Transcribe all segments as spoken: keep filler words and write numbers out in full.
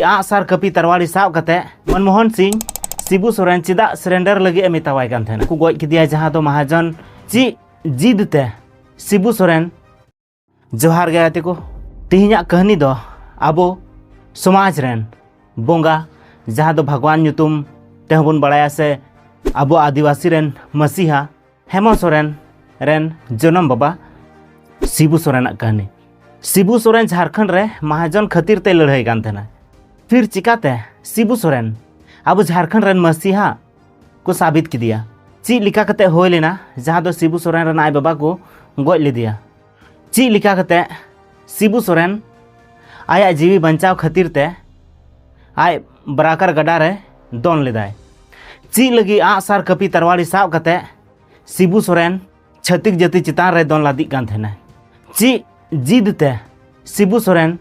ᱟᱸᱜ ᱥᱟᱨ ᱠᱟᱹᱯᱤ ᱛᱟᱨᱣᱟᱲᱤ ᱥᱟᱵ ᱠᱟᱛᱮ ᱢᱚᱱᱢᱳᱦᱚᱱ ᱥᱤᱝ ᱥᱤᱵᱩ ᱥᱚᱨᱮᱱ ᱪᱮᱫᱟᱜ ᱥᱟᱨᱮᱱᱰᱟᱨ ᱞᱟᱹᱜᱤᱫ ᱮ ᱢᱮᱛᱟᱣᱟᱭ ᱠᱟᱱ ᱛᱟᱦᱮᱱᱟ? ᱠᱚ ᱜᱚᱡ ᱠᱮᱫᱮᱭᱟ, ᱡᱟᱦᱟᱸ ᱫᱚ ᱢᱟᱦᱟᱡᱚᱱ᱾ ᱪᱮᱫ ᱡᱤᱫ ᱛᱮ ᱥᱤᱵᱩ ᱥᱚᱨᱮᱱ? ᱡᱚᱦᱟᱨ ᱜᱮ ᱜᱟᱛᱮ ᱠᱚ, ᱛᱮᱦᱮᱧᱟᱜ ᱠᱟᱹᱦᱱᱤ ᱫᱚ ᱟᱵᱚ ᱥᱚᱢᱟᱡᱽ ᱨᱮᱱ ᱵᱚᱸᱜᱟ, ᱡᱟᱦᱟᱸ ᱫᱚ ᱵᱷᱟᱜᱽᱣᱟᱱ ᱧᱩᱛᱩᱢ ᱛᱮᱦᱚᱸ ᱵᱚᱱ ᱵᱟᱲᱟᱭᱟ, ᱥᱮ ᱟᱵᱚ ᱟᱹᱫᱤᱵᱟᱹᱥᱤ ᱨᱮᱱ ᱢᱟᱹᱥᱤᱦᱟ ᱦᱮᱢᱚ ᱥᱚᱨᱮᱱ ᱨᱮᱱ ᱡᱚᱱᱚᱢ ᱵᱟᱵᱟ ᱥᱤᱵᱩ ᱥᱚᱨᱮᱱᱟᱜ ᱠᱟᱹᱦᱱᱤ᱾ ᱥᱤᱵᱩ ᱥᱚᱨᱮᱱ ᱡᱷᱟᱲᱠᱷᱚᱸᱰ ᱨᱮ ᱢᱟᱦᱟᱡᱚᱱ ᱠᱷᱟᱹᱛᱤᱨ ᱛᱮ ᱞᱟᱹᱲᱦᱟᱹᱭ ᱠᱟᱱ ᱛᱟᱦᱮᱱᱟ᱾ ᱯᱷᱤᱨ ᱪᱤᱠᱟᱛᱮ ᱥᱤᱵᱩ ᱥᱚᱨᱮᱱ ᱟᱵᱚ ᱡᱷᱟᱲᱠᱷᱚᱸᱰ ᱨᱮᱱ ᱢᱟᱹᱥᱤᱦᱟ ᱠᱚ ᱥᱟᱵᱤᱛ ᱠᱮᱫᱮᱭᱟ? ᱪᱮᱫ ᱞᱮᱠᱟ ᱠᱟᱛᱮ ᱦᱩᱭ ᱞᱮᱱᱟ ᱡᱟᱦᱟᱸ ᱫᱚ ᱥᱤᱵᱩ ᱥᱚᱨᱮᱱ ᱨᱮᱱ ᱟᱡ ᱵᱟᱵᱟ ᱠᱚ ᱜᱚᱡ ᱞᱮᱫᱮᱭᱟ? ᱪᱮᱫ ᱞᱮᱠᱟ ᱠᱟᱛᱮ ᱥᱤᱵᱩ ᱥᱚᱨᱮᱱ ᱟᱭᱟᱜ ᱡᱤᱣᱤ ᱵᱟᱧᱪᱟᱣ ᱠᱷᱟᱹᱛᱤᱨ ᱛᱮ ᱟᱡ ᱵᱨᱟᱠᱟᱨ ᱜᱟᱰᱟ ᱨᱮ ᱫᱚᱱ ᱞᱮᱫᱟᱭ? ᱪᱮᱫ ᱞᱟᱹᱜᱤᱫ ᱟᱸᱜ ᱥᱟᱨ ᱠᱟᱹᱯᱤ ᱛᱟᱨᱣᱟᱲᱤ ᱥᱟᱵ ᱠᱟᱛᱮ ᱥᱤᱵᱩ ᱥᱚᱨᱮᱱ ᱪᱷᱟᱹᱛᱤᱠ ᱡᱟᱹᱛᱤ ᱪᱮᱛᱟᱱ ᱨᱮ ᱫᱚᱱ ᱞᱟᱹᱫᱤᱜ ᱠᱟᱱ ᱛᱟᱦᱮᱱᱟᱭ? ᱪᱮᱫ ᱡᱤᱫ ᱛᱮ ᱥᱤᱵᱩ ᱥᱚᱨᱮᱱ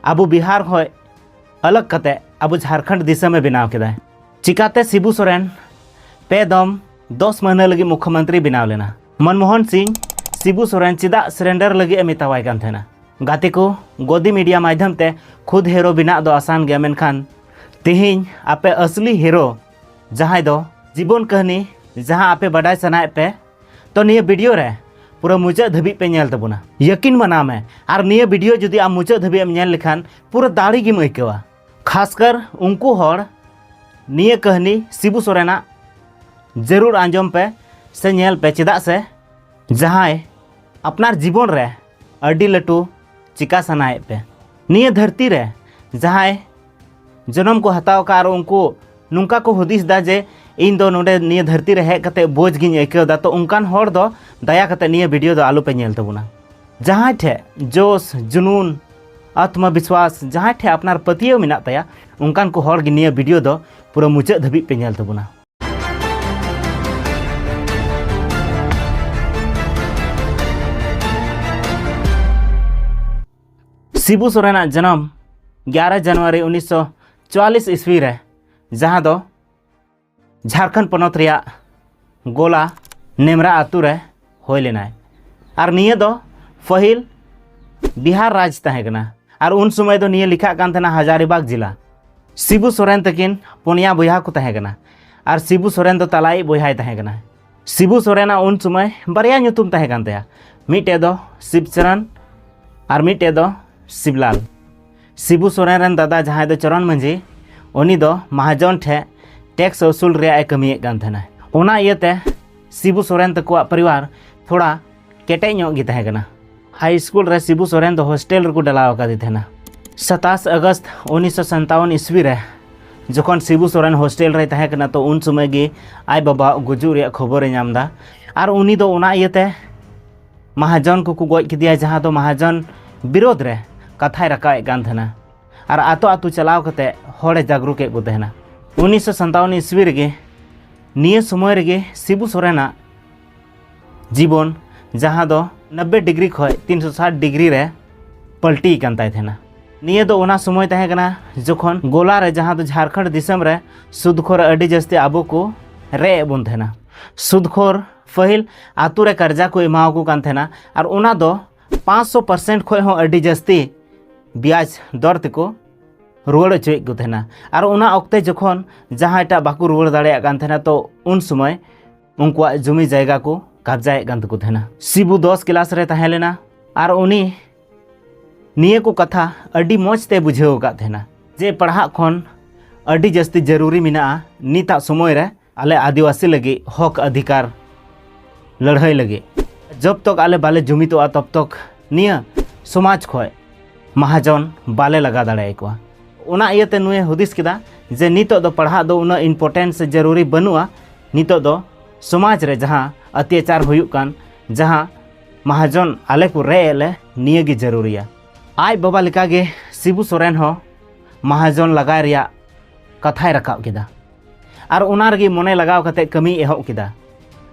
ᱟᱵᱚ ᱵᱤᱦᱟᱨ ᱠᱷᱚᱱ ᱟᱞᱟᱜᱽ ᱠᱟᱛᱮ ᱟᱵᱚ ᱡᱷᱟᱲᱠᱷᱚᱸᱰ ᱫᱤᱥᱚᱢ ᱮ ᱵᱮᱱᱟᱣ ᱠᱮᱫᱟᱭ? ᱪᱤᱠᱟᱛᱮ ᱥᱤᱵᱩ ᱥᱚᱨᱮᱱ ᱯᱮ ᱫᱚᱢ ᱫᱚᱥ ᱢᱟᱹᱦᱱᱟᱹ ᱞᱟᱹᱜᱤᱫ ᱢᱩᱠᱷᱭᱚᱢᱚᱱᱛᱨᱤ ᱵᱮᱱᱟᱣ ᱞᱮᱱᱟ? ᱢᱚᱱᱢᱳᱦᱚᱱ ᱥᱤᱝ ᱥᱤᱵᱩ ᱥᱚᱨᱮᱱ ᱪᱮᱫᱟᱜ ᱥᱟᱨᱮᱱᱰᱟᱨ ᱞᱟᱹᱜᱤᱫ ᱮ ᱢᱮᱛᱟᱣᱟᱭ ᱠᱟᱱ ᱛᱟᱦᱮᱱᱟ? ᱜᱟᱛᱮ ᱠᱚ, ᱜᱚᱫᱤ ᱢᱤᱰᱤᱭᱟ ᱢᱟᱫᱽᱫᱷᱚᱢ ᱛᱮ ᱠᱷᱩᱫ ᱦᱤᱨᱳ ᱵᱮᱱᱟᱜ ᱫᱚ ᱟᱥᱟᱱ ᱜᱮᱭᱟ, ᱢᱮᱱᱠᱷᱟᱱ ᱛᱮᱦᱮᱧ ᱟᱯᱮ ᱟᱥᱞᱤ ᱦᱤᱨᱳ, ᱡᱟᱦᱟᱸᱭ ᱫᱚ ᱡᱤᱵᱚᱱ ᱠᱟᱹᱦᱱᱤ, ᱡᱟᱦᱟᱸ ᱟᱯᱮ ᱵᱟᱰᱟᱭ ᱥᱟᱱᱟᱭᱮᱫ ᱯᱮ, ᱛᱚ ᱱᱤᱭᱟᱹ ᱵᱷᱤᱰᱤᱭᱳ ᱨᱮ ᱯᱩᱨᱟᱹ ᱢᱩᱪᱟᱹᱫ ᱫᱷᱟᱹᱵᱤᱡ ᱯᱮ ᱧᱮᱞ ᱛᱟᱵᱚᱱᱟ᱾ ᱭᱟᱹᱠᱤᱱ ᱢᱟᱱᱟᱣ ᱢᱮ, ᱟᱨ ᱱᱤᱭᱟᱹ ᱵᱷᱤᱰᱤᱭᱳ ᱡᱩᱫᱤ ᱟᱢ ᱢᱩᱪᱟᱹᱫ ᱫᱷᱟᱹᱵᱤᱡ ᱮᱢ ᱧᱮᱞ ᱞᱮᱠᱷᱟᱱ ᱯᱩᱨᱟᱹ ᱫᱟᱲᱮ ᱜᱮᱢ ᱟᱹᱭᱠᱟᱹᱣᱟ᱾ ᱠᱷᱟᱥᱠᱟᱨ ᱩᱱᱠᱩ ᱦᱚᱲ ᱱᱤᱭᱟᱹ ᱠᱟᱹᱦᱱᱤ ᱥᱤᱵᱩ ᱥᱚᱨᱮᱱᱟᱜ ᱡᱟᱹᱨᱩᱲ ᱟᱸᱡᱚᱢ ᱯᱮ ᱥᱮ ᱧᱮᱞ ᱯᱮ, ᱪᱮᱫᱟᱜ ᱥᱮ ᱡᱟᱦᱟᱸᱭ ᱟᱯᱱᱟᱨ ᱡᱤᱵᱚᱱ ᱨᱮ ᱟᱹᱰᱤ ᱞᱟᱹᱴᱩ ᱪᱤᱠᱟ ᱥᱟᱱᱟᱭᱮᱫ ᱯᱮ, ᱱᱤᱭᱟᱹ ᱫᱷᱟᱹᱨᱛᱤ ᱨᱮ ᱡᱟᱦᱟᱸᱭ ᱡᱚᱱᱚᱢ ᱠᱚ ᱦᱟᱛᱟᱣ ᱟᱠᱟᱫ ᱟᱨ ᱩᱱᱠᱩ ᱱᱚᱝᱠᱟ ᱠᱚ ᱦᱩᱫᱤᱥ ᱮᱫᱟ ᱡᱮ ᱤᱧ ᱫᱚ ᱱᱚᱰᱮ ᱱᱤᱭᱟᱹ ᱫᱷᱟᱹᱨᱛᱤ ᱨᱮ ᱦᱮᱡ ᱠᱟᱛᱮ ᱵᱳᱡᱽ ᱜᱤᱧ ᱟᱹᱭᱠᱟᱹᱣ ᱮᱫᱟ, ᱛᱚ ᱚᱱᱠᱟᱱ ᱦᱚᱲ ᱫᱚ ᱫᱟᱭᱟ ᱠᱟᱛᱮ ᱱᱤᱭᱟᱹ ᱵᱷᱤᱰᱤᱭᱳ ᱫᱚ ᱟᱞᱚ ᱯᱮ ᱧᱮᱞ ᱛᱟᱵᱚᱱᱟ᱾ ᱡᱟᱦᱟᱸᱭ ᱴᱷᱮᱱ ᱡᱳᱥ, ᱡᱩᱱᱩᱱ, ᱟᱛᱢᱟ ᱵᱤᱥᱣᱟᱥ, ᱡᱟᱦᱟᱸᱭ ᱴᱷᱮᱱ ᱟᱯᱱᱟᱨ ᱯᱟᱹᱛᱭᱟᱹᱣ ᱢᱮᱱᱟᱜ ᱛᱟᱭᱟ, ᱚᱱᱠᱟᱱ ᱠᱚ ᱦᱚᱲ ᱜᱮ ᱱᱤᱭᱟᱹ ᱵᱷᱤᱰᱤᱭᱳ ᱫᱚ ᱯᱩᱨᱟᱹ ᱢᱩᱪᱟᱹᱫ ᱫᱷᱟᱹᱵᱤᱡ ᱯᱮ ᱧᱮᱞ ᱛᱟᱵᱚᱱᱟ᱾ ᱥᱤᱵᱩ ᱥᱚᱨᱮᱱᱟᱜ ᱡᱟᱱᱟᱢ ᱜᱮᱭᱟᱨᱟ ᱡᱟᱱᱩᱣᱟᱨᱤ ᱩᱱᱤᱥᱥᱚ ᱪᱩᱣᱟᱞᱤᱥ ᱤᱥᱣᱤ ᱨᱮ, ᱡᱟᱦᱟᱸ ᱫᱚ ᱡᱷᱟᱲᱠᱷᱚᱸᱰ ᱯᱚᱱᱚᱛ ᱨᱮᱭᱟᱜ ᱜᱳᱞᱟ ᱱᱮᱢᱨᱟ ᱟᱛᱳ ᱨᱮ ᱦᱩᱭ ᱞᱮᱱᱟᱭ᱾ ᱟᱨ ᱱᱤᱭᱟᱹ ᱫᱚ ᱯᱟᱹᱦᱤᱞ ᱵᱤᱦᱟᱨ ᱨᱟᱡᱽ ᱛᱟᱦᱮᱸ ᱠᱟᱱᱟ᱾ ᱟᱨ ᱩᱱ ᱥᱚᱢᱚᱭ ᱫᱚ ᱱᱤᱭᱟᱹ ᱞᱮᱠᱷᱟᱜ ᱠᱟᱱ ᱛᱟᱦᱮᱱᱟ ᱦᱟᱡᱟᱨᱤᱵᱟᱜᱽ ᱡᱮᱞᱟ᱾ ᱥᱤᱵᱩ ᱥᱚᱨᱮᱱ ᱛᱟᱹᱠᱤᱱ ᱯᱩᱱᱭᱟ ᱵᱚᱭᱦᱟ ᱠᱚ ᱛᱟᱦᱮᱸ ᱠᱟᱱᱟ᱾ ᱟᱨ ᱥᱤᱵᱩ ᱥᱚᱨᱮᱱ ᱫᱚ ᱛᱟᱞᱟᱭᱤᱡ ᱵᱚᱭᱦᱟᱭ ᱛᱟᱦᱮᱸ ᱠᱟᱱᱟ᱾ ᱥᱤᱵᱩ ᱥᱚᱨᱮᱱᱟᱜ ᱩᱱ ᱥᱚᱢᱚᱭ ᱵᱟᱨᱭᱟ ᱧᱩᱛᱩᱢ ᱛᱟᱦᱮᱸ ᱠᱟᱱ ᱛᱟᱭᱟ, ᱢᱤᱫᱴᱮᱡ ᱫᱚ ᱥᱤᱵᱪᱚᱨᱚᱱ ᱟᱨ ᱢᱤᱫᱴᱮᱡ ᱫᱚ ᱥᱤᱵᱞᱟᱞ᱾ ᱥᱤᱵᱩ ᱥᱚᱨᱮᱱ ᱨᱮᱱ ᱫᱟᱫᱟ, ᱡᱟᱦᱟᱸᱭ ᱫᱚ ᱪᱚᱨᱚᱱ ᱢᱟᱹᱡᱷᱤ, ᱩᱱᱤ ᱫᱚ ᱢᱟᱦᱟᱡᱚᱱ ᱴᱷᱮᱡ ᱴᱮᱠᱥ ᱩᱥᱩᱞ ᱨᱮᱭᱟᱜ ᱮ ᱠᱟᱹᱢᱤᱭᱮᱫ ᱠᱟᱱ ᱛᱟᱦᱮᱱᱟ᱾ ᱚᱱᱟ ᱤᱭᱟᱹᱛᱮ ᱥᱤᱵᱩ ᱥᱚᱨᱮᱱ ᱛᱟᱠᱚᱣᱟᱜ ᱯᱚᱨᱤᱵᱟᱨ ᱛᱷᱚᱲᱟ ᱠᱮᱴᱮᱡ ᱧᱚᱜ ᱜᱮ ᱛᱟᱦᱮᱸ ᱠᱟᱱᱟ᱾ ᱦᱟᱭ ᱥᱠᱩᱞ ᱨᱮ ᱥᱤᱵᱩ ᱥᱚᱨᱮᱱ ᱫᱚ ᱦᱳᱥᱴᱮᱞ ᱨᱮᱠᱚ ᱰᱟᱞᱟᱣ ᱟᱠᱟᱫᱮ ᱛᱟᱦᱮᱱᱟ᱾ ᱥᱟᱛᱟᱥ ᱟᱜᱚᱥᱴ ᱩᱱᱤᱥᱥᱚ ᱥᱟᱱᱛᱟᱣᱚᱱ ᱤᱥᱣᱤ ᱨᱮ ᱡᱚᱠᱷᱚᱱ ᱥᱤᱵᱩ ᱥᱚᱨᱮᱱ ᱦᱳᱥᱴᱮᱞ ᱨᱮᱭ ᱛᱟᱦᱮᱸ ᱠᱟᱱᱟ, ᱛᱚ ᱩᱱ ᱥᱚᱢᱚᱭ ᱜᱮ ᱟᱡ ᱵᱟᱵᱟᱣᱟᱜ ᱜᱩᱡᱩᱜ ᱨᱮᱭᱟᱜ ᱠᱷᱚᱵᱚᱨᱮ ᱧᱟᱢ ᱮᱫᱟ᱾ ᱟᱨ ᱩᱱᱤ ᱫᱚ ᱚᱱᱟ ᱤᱭᱟᱹᱛᱮ ᱢᱟᱦᱟᱡᱚᱱ ᱠᱚᱠᱚ ᱜᱚᱡ ᱠᱮᱫᱮᱭᱟ, ᱡᱟᱦᱟᱸ ᱫᱚ ᱢᱟᱦᱟᱡᱚᱱ ᱵᱤᱨᱳᱫᱷ ᱨᱮ ᱠᱟᱛᱷᱟᱭ ᱨᱟᱠᱟᱵ ᱮᱫ ᱠᱟᱱ ᱛᱟᱦᱮᱱᱟ᱾ ᱟᱨ ᱟᱛᱳ ᱟᱛᱳ ᱪᱟᱞᱟᱣ ᱠᱟᱛᱮ ᱦᱚᱲᱮ ᱡᱟᱜᱽᱨᱩᱠ ᱮᱫ ᱠᱚ ᱛᱟᱦᱮᱱᱟ᱾ ᱩᱱᱤᱥᱥᱚ ᱥᱟᱱᱛᱟᱣᱚᱱ ᱤᱥᱣᱤ ᱨᱮᱜᱮ, ᱱᱤᱭᱟᱹ ᱥᱚᱢᱚᱭ ᱨᱮᱜᱮ ᱥᱤᱵᱩ ᱥᱚᱨᱮᱱᱟᱜ ᱡᱤᱵᱚᱱ, ᱡᱟᱦᱟᱸ ᱫᱚ ᱱᱚᱵᱵᱳᱭ ᱰᱤᱜᱽᱨᱤ ᱠᱷᱚᱱ ᱛᱤᱱᱥᱚ ᱥᱟᱴ ᱰᱤᱜᱽᱨᱤ ᱨᱮ ᱯᱟᱞᱴᱤ ᱠᱟᱱ ᱛᱟᱭ ᱛᱟᱦᱮᱱᱟ᱾ ᱱᱤᱭᱟᱹ ᱫᱚ ᱚᱱᱟ ᱥᱚᱢᱚᱭ ᱛᱟᱦᱮᱸ ᱠᱟᱱᱟ ᱡᱚᱠᱷᱚᱱ ᱜᱳᱞᱟ ᱨᱮ, ᱡᱟᱦᱟᱸ ᱫᱚ ᱡᱷᱟᱲᱠᱷᱚᱸᱰ ᱫᱤᱥᱚᱢ ᱨᱮ, ᱥᱩᱫᱽ ᱠᱷᱳᱨ ᱟᱹᱰᱤ ᱡᱟᱹᱥᱛᱤ ᱟᱵᱚ ᱠᱚ ᱨᱮᱡ ᱮᱫ ᱵᱚᱱ ᱛᱟᱦᱮᱱᱟ᱾ ᱥᱩᱫᱽ ᱠᱷᱳᱨ ᱯᱟᱹᱦᱤᱞ ᱟᱛᱳ ᱨᱮ ᱠᱟᱨᱡᱟ ᱠᱚ ᱮᱢᱟᱣᱟᱠᱚ ᱠᱟᱱ ᱛᱟᱦᱮᱱᱟ, ᱟᱨ ᱚᱱᱟ ᱫᱚ ᱯᱟᱸᱪᱥᱚ ᱯᱟᱨᱥᱮᱱᱴ ᱠᱷᱚᱱ ᱦᱚᱸ ᱟᱹᱰᱤ ᱡᱟᱹᱥᱛᱤ ᱵᱤᱭᱟᱡᱽ ᱫᱚᱨ ᱛᱮᱠᱚ ᱨᱩᱣᱟᱹᱲ ᱦᱚᱪᱚᱭᱮᱫ ᱠᱚ ᱛᱟᱦᱮᱱᱟ᱾ ᱟᱨ ᱚᱱᱟ ᱚᱠᱛᱮ ᱡᱚᱠᱷᱚᱱ ᱡᱟᱦᱟᱸᱭᱴᱟᱜ ᱵᱟᱠᱚ ᱨᱩᱣᱟᱹᱲ ᱫᱟᱲᱮᱭᱟᱜ ᱠᱟᱱ ᱛᱟᱦᱮᱱᱟ, ᱛᱚ ᱩᱱ ᱥᱚᱢᱚᱭ ᱩᱱᱠᱩᱣᱟᱜ ᱡᱩᱢᱤ ᱡᱟᱭᱜᱟ ᱠᱚ ᱠᱟᱵᱽᱡᱟᱭᱮᱫ ᱠᱟᱱ ᱛᱟᱠᱚ ᱛᱟᱦᱮᱱᱟ᱾ ᱥᱤᱵᱩ ᱫᱚᱥ ᱠᱞᱟᱥ ᱨᱮ ᱛᱟᱦᱮᱸ ᱞᱮᱱᱟ, ᱟᱨ ᱩᱱᱤ ᱱᱤᱭᱟᱹ ᱠᱚ ᱠᱟᱛᱷᱟ ᱟᱹᱰᱤ ᱢᱚᱡᱽ ᱛᱮ ᱵᱩᱡᱷᱟᱹᱣ ᱟᱠᱟᱫ ᱛᱟᱦᱮᱱᱟ ᱡᱮ ᱯᱟᱲᱦᱟᱜ ᱠᱷᱚᱱ ᱟᱹᱰᱤ ᱡᱟᱹᱥᱛᱤ ᱡᱟᱹᱨᱩᱨᱤ ᱢᱮᱱᱟᱜᱼᱟ ᱱᱤᱛᱟᱜ ᱥᱚᱢᱚᱭ ᱨᱮ ᱟᱞᱮ ᱟᱹᱫᱤᱵᱟᱹᱥᱤ ᱞᱟᱹᱜᱤᱫ ᱦᱚᱠ ᱚᱫᱷᱤᱠᱟᱨ ᱞᱟᱹᱲᱦᱟᱹᱭ ᱞᱟᱹᱜᱤᱫ᱾ ᱡᱚᱵ ᱛᱚᱠ ᱟᱞᱮ ᱵᱟᱞᱮ ᱡᱩᱢᱤᱫᱚᱜᱼᱟ, ᱛᱚᱵ ᱛᱚᱠ ᱱᱤᱭᱟᱹ ᱥᱚᱢᱟᱡᱽ ᱠᱷᱚᱱ ᱢᱟᱦᱟᱡᱚᱱ ᱵᱟᱞᱮ ᱞᱟᱜᱟ ᱫᱟᱲᱮᱭᱟᱠᱚᱣᱟ᱾ ᱚᱱᱟ ᱤᱭᱟᱹᱛᱮ ᱱᱩᱭᱮ ᱦᱩᱫᱤᱥ ᱠᱮᱫᱟ ᱡᱮ ᱱᱤᱛᱚᱜ ᱫᱚ ᱯᱟᱲᱦᱟᱜ ᱫᱚ ᱩᱱᱟᱹᱜ ᱤᱢᱯᱚᱨᱴᱮᱱᱥ ᱥᱮ ᱡᱟᱹᱨᱩᱨᱤ ᱵᱟᱹᱱᱩᱜᱼᱟ, ᱱᱤᱛᱚᱜ ᱫᱚ ᱥᱚᱢᱟᱡᱽ ᱨᱮ ᱡᱟᱦᱟᱸ ᱚᱛᱛᱟᱪᱟᱨ ᱦᱩᱭᱩᱜ ᱠᱟᱱ, ᱡᱟᱦᱟᱸ ᱢᱟᱦᱟᱡᱚᱱ ᱟᱞᱮ ᱠᱚ ᱨᱮᱡ ᱮᱫ ᱞᱮ, ᱱᱤᱭᱟᱹ ᱜᱮ ᱡᱟᱹᱨᱩᱨᱤᱭᱟ᱾ ᱟᱡ ᱵᱟᱵᱟ ᱞᱮᱠᱟᱜᱮ ᱥᱤᱵᱩ ᱥᱚᱨᱮᱱ ᱦᱚᱸ ᱢᱟᱦᱟᱡᱚᱱ ᱞᱟᱜᱟᱭ ᱨᱮᱭᱟᱜ ᱠᱟᱛᱷᱟᱭ ᱨᱟᱠᱟᱵ ᱠᱮᱫᱟ᱾ ᱟᱨ ᱚᱱᱟ ᱨᱮᱜᱮ ᱢᱚᱱᱮ ᱞᱟᱜᱟᱣ ᱠᱟᱛᱮ ᱠᱟᱹᱢᱤᱭ ᱮᱦᱚᱵ ᱠᱮᱫᱟ,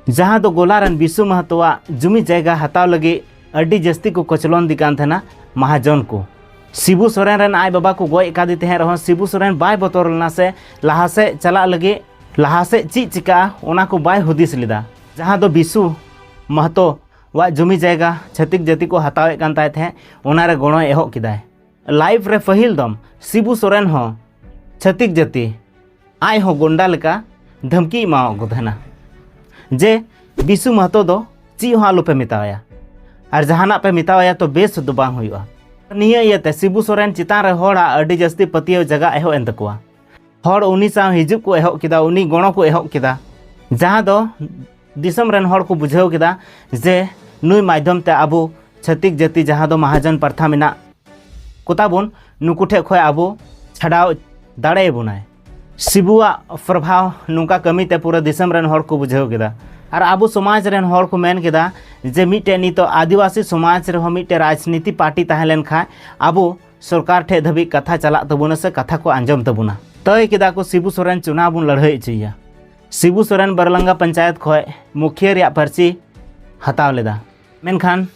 ᱡᱟᱦᱟᱸ ᱫᱚ ᱜᱳᱞᱟ ᱨᱮᱱ ᱵᱤᱥᱩ ᱢᱟᱦᱟᱛᱚᱣᱟᱜ ᱡᱩᱢᱤ ᱡᱟᱭᱜᱟ ᱦᱟᱛᱟᱣ ᱞᱟᱹᱜᱤᱫ ᱟᱹᱰᱤ ᱡᱟᱹᱥᱛᱤ ᱠᱚ ᱠᱚᱪᱞᱚᱱᱫᱤ ᱠᱟᱱ ᱛᱟᱦᱮᱱᱟ ᱢᱟᱦᱟᱡᱚᱱ ᱠᱚ᱾ ᱥᱤᱵᱩ ᱥᱚᱨᱮᱱ ᱨᱮᱱ ᱟᱡ ᱵᱟᱵᱟ ᱠᱚ ᱜᱚᱡ ᱟᱠᱟᱫᱮ ᱛᱟᱦᱮᱸ ᱨᱮᱦᱚᱸ, ᱥᱤᱵᱩ ᱥᱚᱨᱮᱱ ᱵᱟᱭ ᱵᱚᱛᱚᱨ ᱞᱮᱱᱟ ᱥᱮ ᱞᱟᱦᱟ ᱥᱮᱫ ᱪᱟᱞᱟᱜ ᱞᱟᱹᱜᱤᱫ, ᱞᱟᱦᱟ ᱥᱮᱫ ᱪᱮᱫ ᱪᱤᱠᱟᱹᱜᱼᱟ, ᱚᱱᱟ ᱠᱚ ᱵᱟᱭ ᱦᱩᱫᱤᱥ ᱞᱮᱫᱟ᱾ ᱡᱟᱦᱟᱸ ᱫᱚ ᱵᱤᱥᱩ ᱢᱟᱦᱟᱛᱚ ᱣᱟᱜ ᱡᱩᱢᱤ ᱡᱟᱭᱜᱟ ᱪᱷᱟᱹᱛᱤᱠ ᱡᱟᱹᱛᱤ ᱠᱚ ᱦᱟᱛᱟᱣᱮᱫ ᱠᱟᱱ ᱛᱟᱭ ᱛᱟᱦᱮᱸᱫ, ᱚᱱᱟ ᱨᱮ ᱜᱚᱲᱚᱭ ᱮᱦᱚᱵ ᱠᱮᱫᱟᱭ᱾ ᱞᱟᱭᱤᱯᱷ ᱨᱮ ᱯᱟᱹᱦᱤᱞ ᱫᱚᱢ ᱥᱤᱵᱩ ᱥᱚᱨᱮᱱ ᱦᱚᱸ ᱪᱷᱟᱹᱛᱤᱠ ᱡᱟᱹᱛᱤ ᱟᱡ ᱦᱚᱸ ᱜᱚᱱᱰᱟ ᱞᱮᱠᱟ ᱫᱷᱟᱢᱠᱤ ᱮᱢᱟᱣᱟᱫ ᱠᱚ ᱛᱟᱦᱮᱱᱟ ᱡᱮ ᱵᱤᱥᱩ ᱢᱟᱦᱟᱛᱚ ᱫᱚ ᱪᱮᱫ ᱦᱚᱸ ᱟᱞᱚᱯᱮ ᱢᱮᱛᱟᱣᱟᱭᱟ, ᱟᱨ ᱡᱟᱦᱟᱱᱟᱜ ᱯᱮ ᱢᱮᱛᱟᱣᱟᱭᱟ ᱛᱚ ᱵᱮᱥ ᱫᱚ ᱵᱟᱝ ᱦᱩᱭᱩᱜᱼᱟ᱾ ᱱᱤᱭᱟᱹ ᱤᱭᱟᱹᱛᱮ ᱥᱤᱵᱩ ᱥᱚᱨᱮᱱ ᱪᱮᱛᱟᱱ ᱨᱮ ᱦᱚᱲᱟᱜ ᱟᱹᱰᱤ ᱡᱟᱹᱥᱛᱤ ᱯᱟᱹᱛᱭᱟᱹᱣ ᱡᱟᱜᱟ ᱮᱦᱚᱵ ᱮᱱ ᱛᱟᱠᱚᱣᱟ᱾ ᱦᱚᱲ ᱩᱱᱤ ᱥᱟᱶ ᱦᱤᱡᱩᱜ ᱠᱚ ᱮᱦᱚᱵ ᱠᱮᱫᱟ, ᱩᱱᱤ ᱜᱚᱲᱚ ᱠᱚ ᱮᱦᱚᱵ ᱠᱮᱫᱟ, ᱡᱟᱦᱟᱸ ᱫᱚ ᱫᱤᱥᱚᱢ ᱨᱮᱱ ᱦᱚᱲ ᱠᱚ ᱵᱩᱡᱷᱟᱹᱣ ᱠᱮᱫᱟ ᱡᱮ ᱱᱩᱭ ᱢᱟᱫᱽᱫᱷᱚᱢ ᱛᱮ ᱟᱵᱚ ᱪᱷᱟᱹᱛᱤᱠ ᱡᱟᱹᱛᱤ ᱡᱟᱦᱟᱸ ᱫᱚ ᱢᱟᱦᱟᱡᱚᱱ ᱯᱨᱚᱛᱷᱟ ᱢᱮᱱᱟᱜ ᱠᱚᱛᱟ ᱵᱚᱱ, ᱱᱩᱠᱩ ᱴᱷᱮᱱ ᱠᱷᱚᱱ ᱟᱵᱚ ᱪᱷᱟᱰᱟᱣ ᱫᱟᱲᱮᱭᱟᱵᱚᱱᱟᱭ᱾ ᱥᱤᱵᱩᱣᱟᱜ ᱯᱨᱚᱵᱷᱟᱣ ᱱᱚᱝᱠᱟ ᱠᱟᱹᱢᱤ ᱛᱮ ᱯᱩᱨᱟᱹ ᱫᱤᱥᱚᱢ ᱨᱮᱱ ᱦᱚᱲ ᱠᱚ ᱵᱩᱡᱷᱟᱹᱣ ᱠᱮᱫᱟ᱾ ᱟᱨ ᱟᱵᱚ ᱥᱚᱢᱟᱡᱽ ᱨᱮᱱ ᱦᱚᱲ ᱠᱚ ᱢᱮᱱ ᱠᱮᱫᱟ ᱡᱮ ᱢᱤᱫᱴᱮᱱ ᱱᱤᱛᱚᱜ ᱟᱹᱫᱤᱵᱟᱹᱥᱤ ᱥᱚᱢᱟᱡᱽ ᱨᱮᱦᱚᱸ ᱢᱤᱫᱴᱮᱱ ᱨᱟᱡᱽᱱᱤᱛᱤ ᱯᱟᱨᱴᱤ ᱛᱟᱦᱮᱸ ᱞᱮᱱ ᱠᱷᱟᱱ ᱟᱵᱚ ᱥᱚᱨᱠᱟᱨ ᱴᱷᱮᱱ ᱫᱷᱟᱹᱵᱤᱡ ᱠᱟᱛᱷᱟ ᱪᱟᱞᱟᱜ ᱛᱟᱵᱚᱱᱟ ᱥᱮ ᱠᱟᱛᱷᱟ ᱠᱚ ᱟᱸᱡᱚᱢ ᱛᱟᱵᱚᱱᱟ᱾ ᱛᱟᱹᱭ ᱠᱮᱫᱟ ᱠᱚ ᱥᱤᱵᱩ ᱥᱚᱨᱮᱱ ᱪᱩᱱᱟᱣ ᱵᱚᱱ ᱞᱟᱹᱲᱦᱟᱹᱭ ᱦᱚᱪᱚᱭᱮᱭᱟ᱾ ᱥᱤᱵᱩ ᱥᱚᱨᱮᱱ ᱵᱟᱨᱞᱟᱝᱜᱟ ᱯᱚᱧᱪᱟᱭᱮᱛ ᱠᱷᱚᱱ ᱢᱩᱠᱷᱤᱭᱟᱹ ᱨᱮᱭᱟᱜ ᱯᱟᱹᱨᱥᱤ ᱦᱟᱛᱟᱣ ᱞᱮᱫᱟ᱾ ᱢᱮᱱᱠᱷᱟᱱ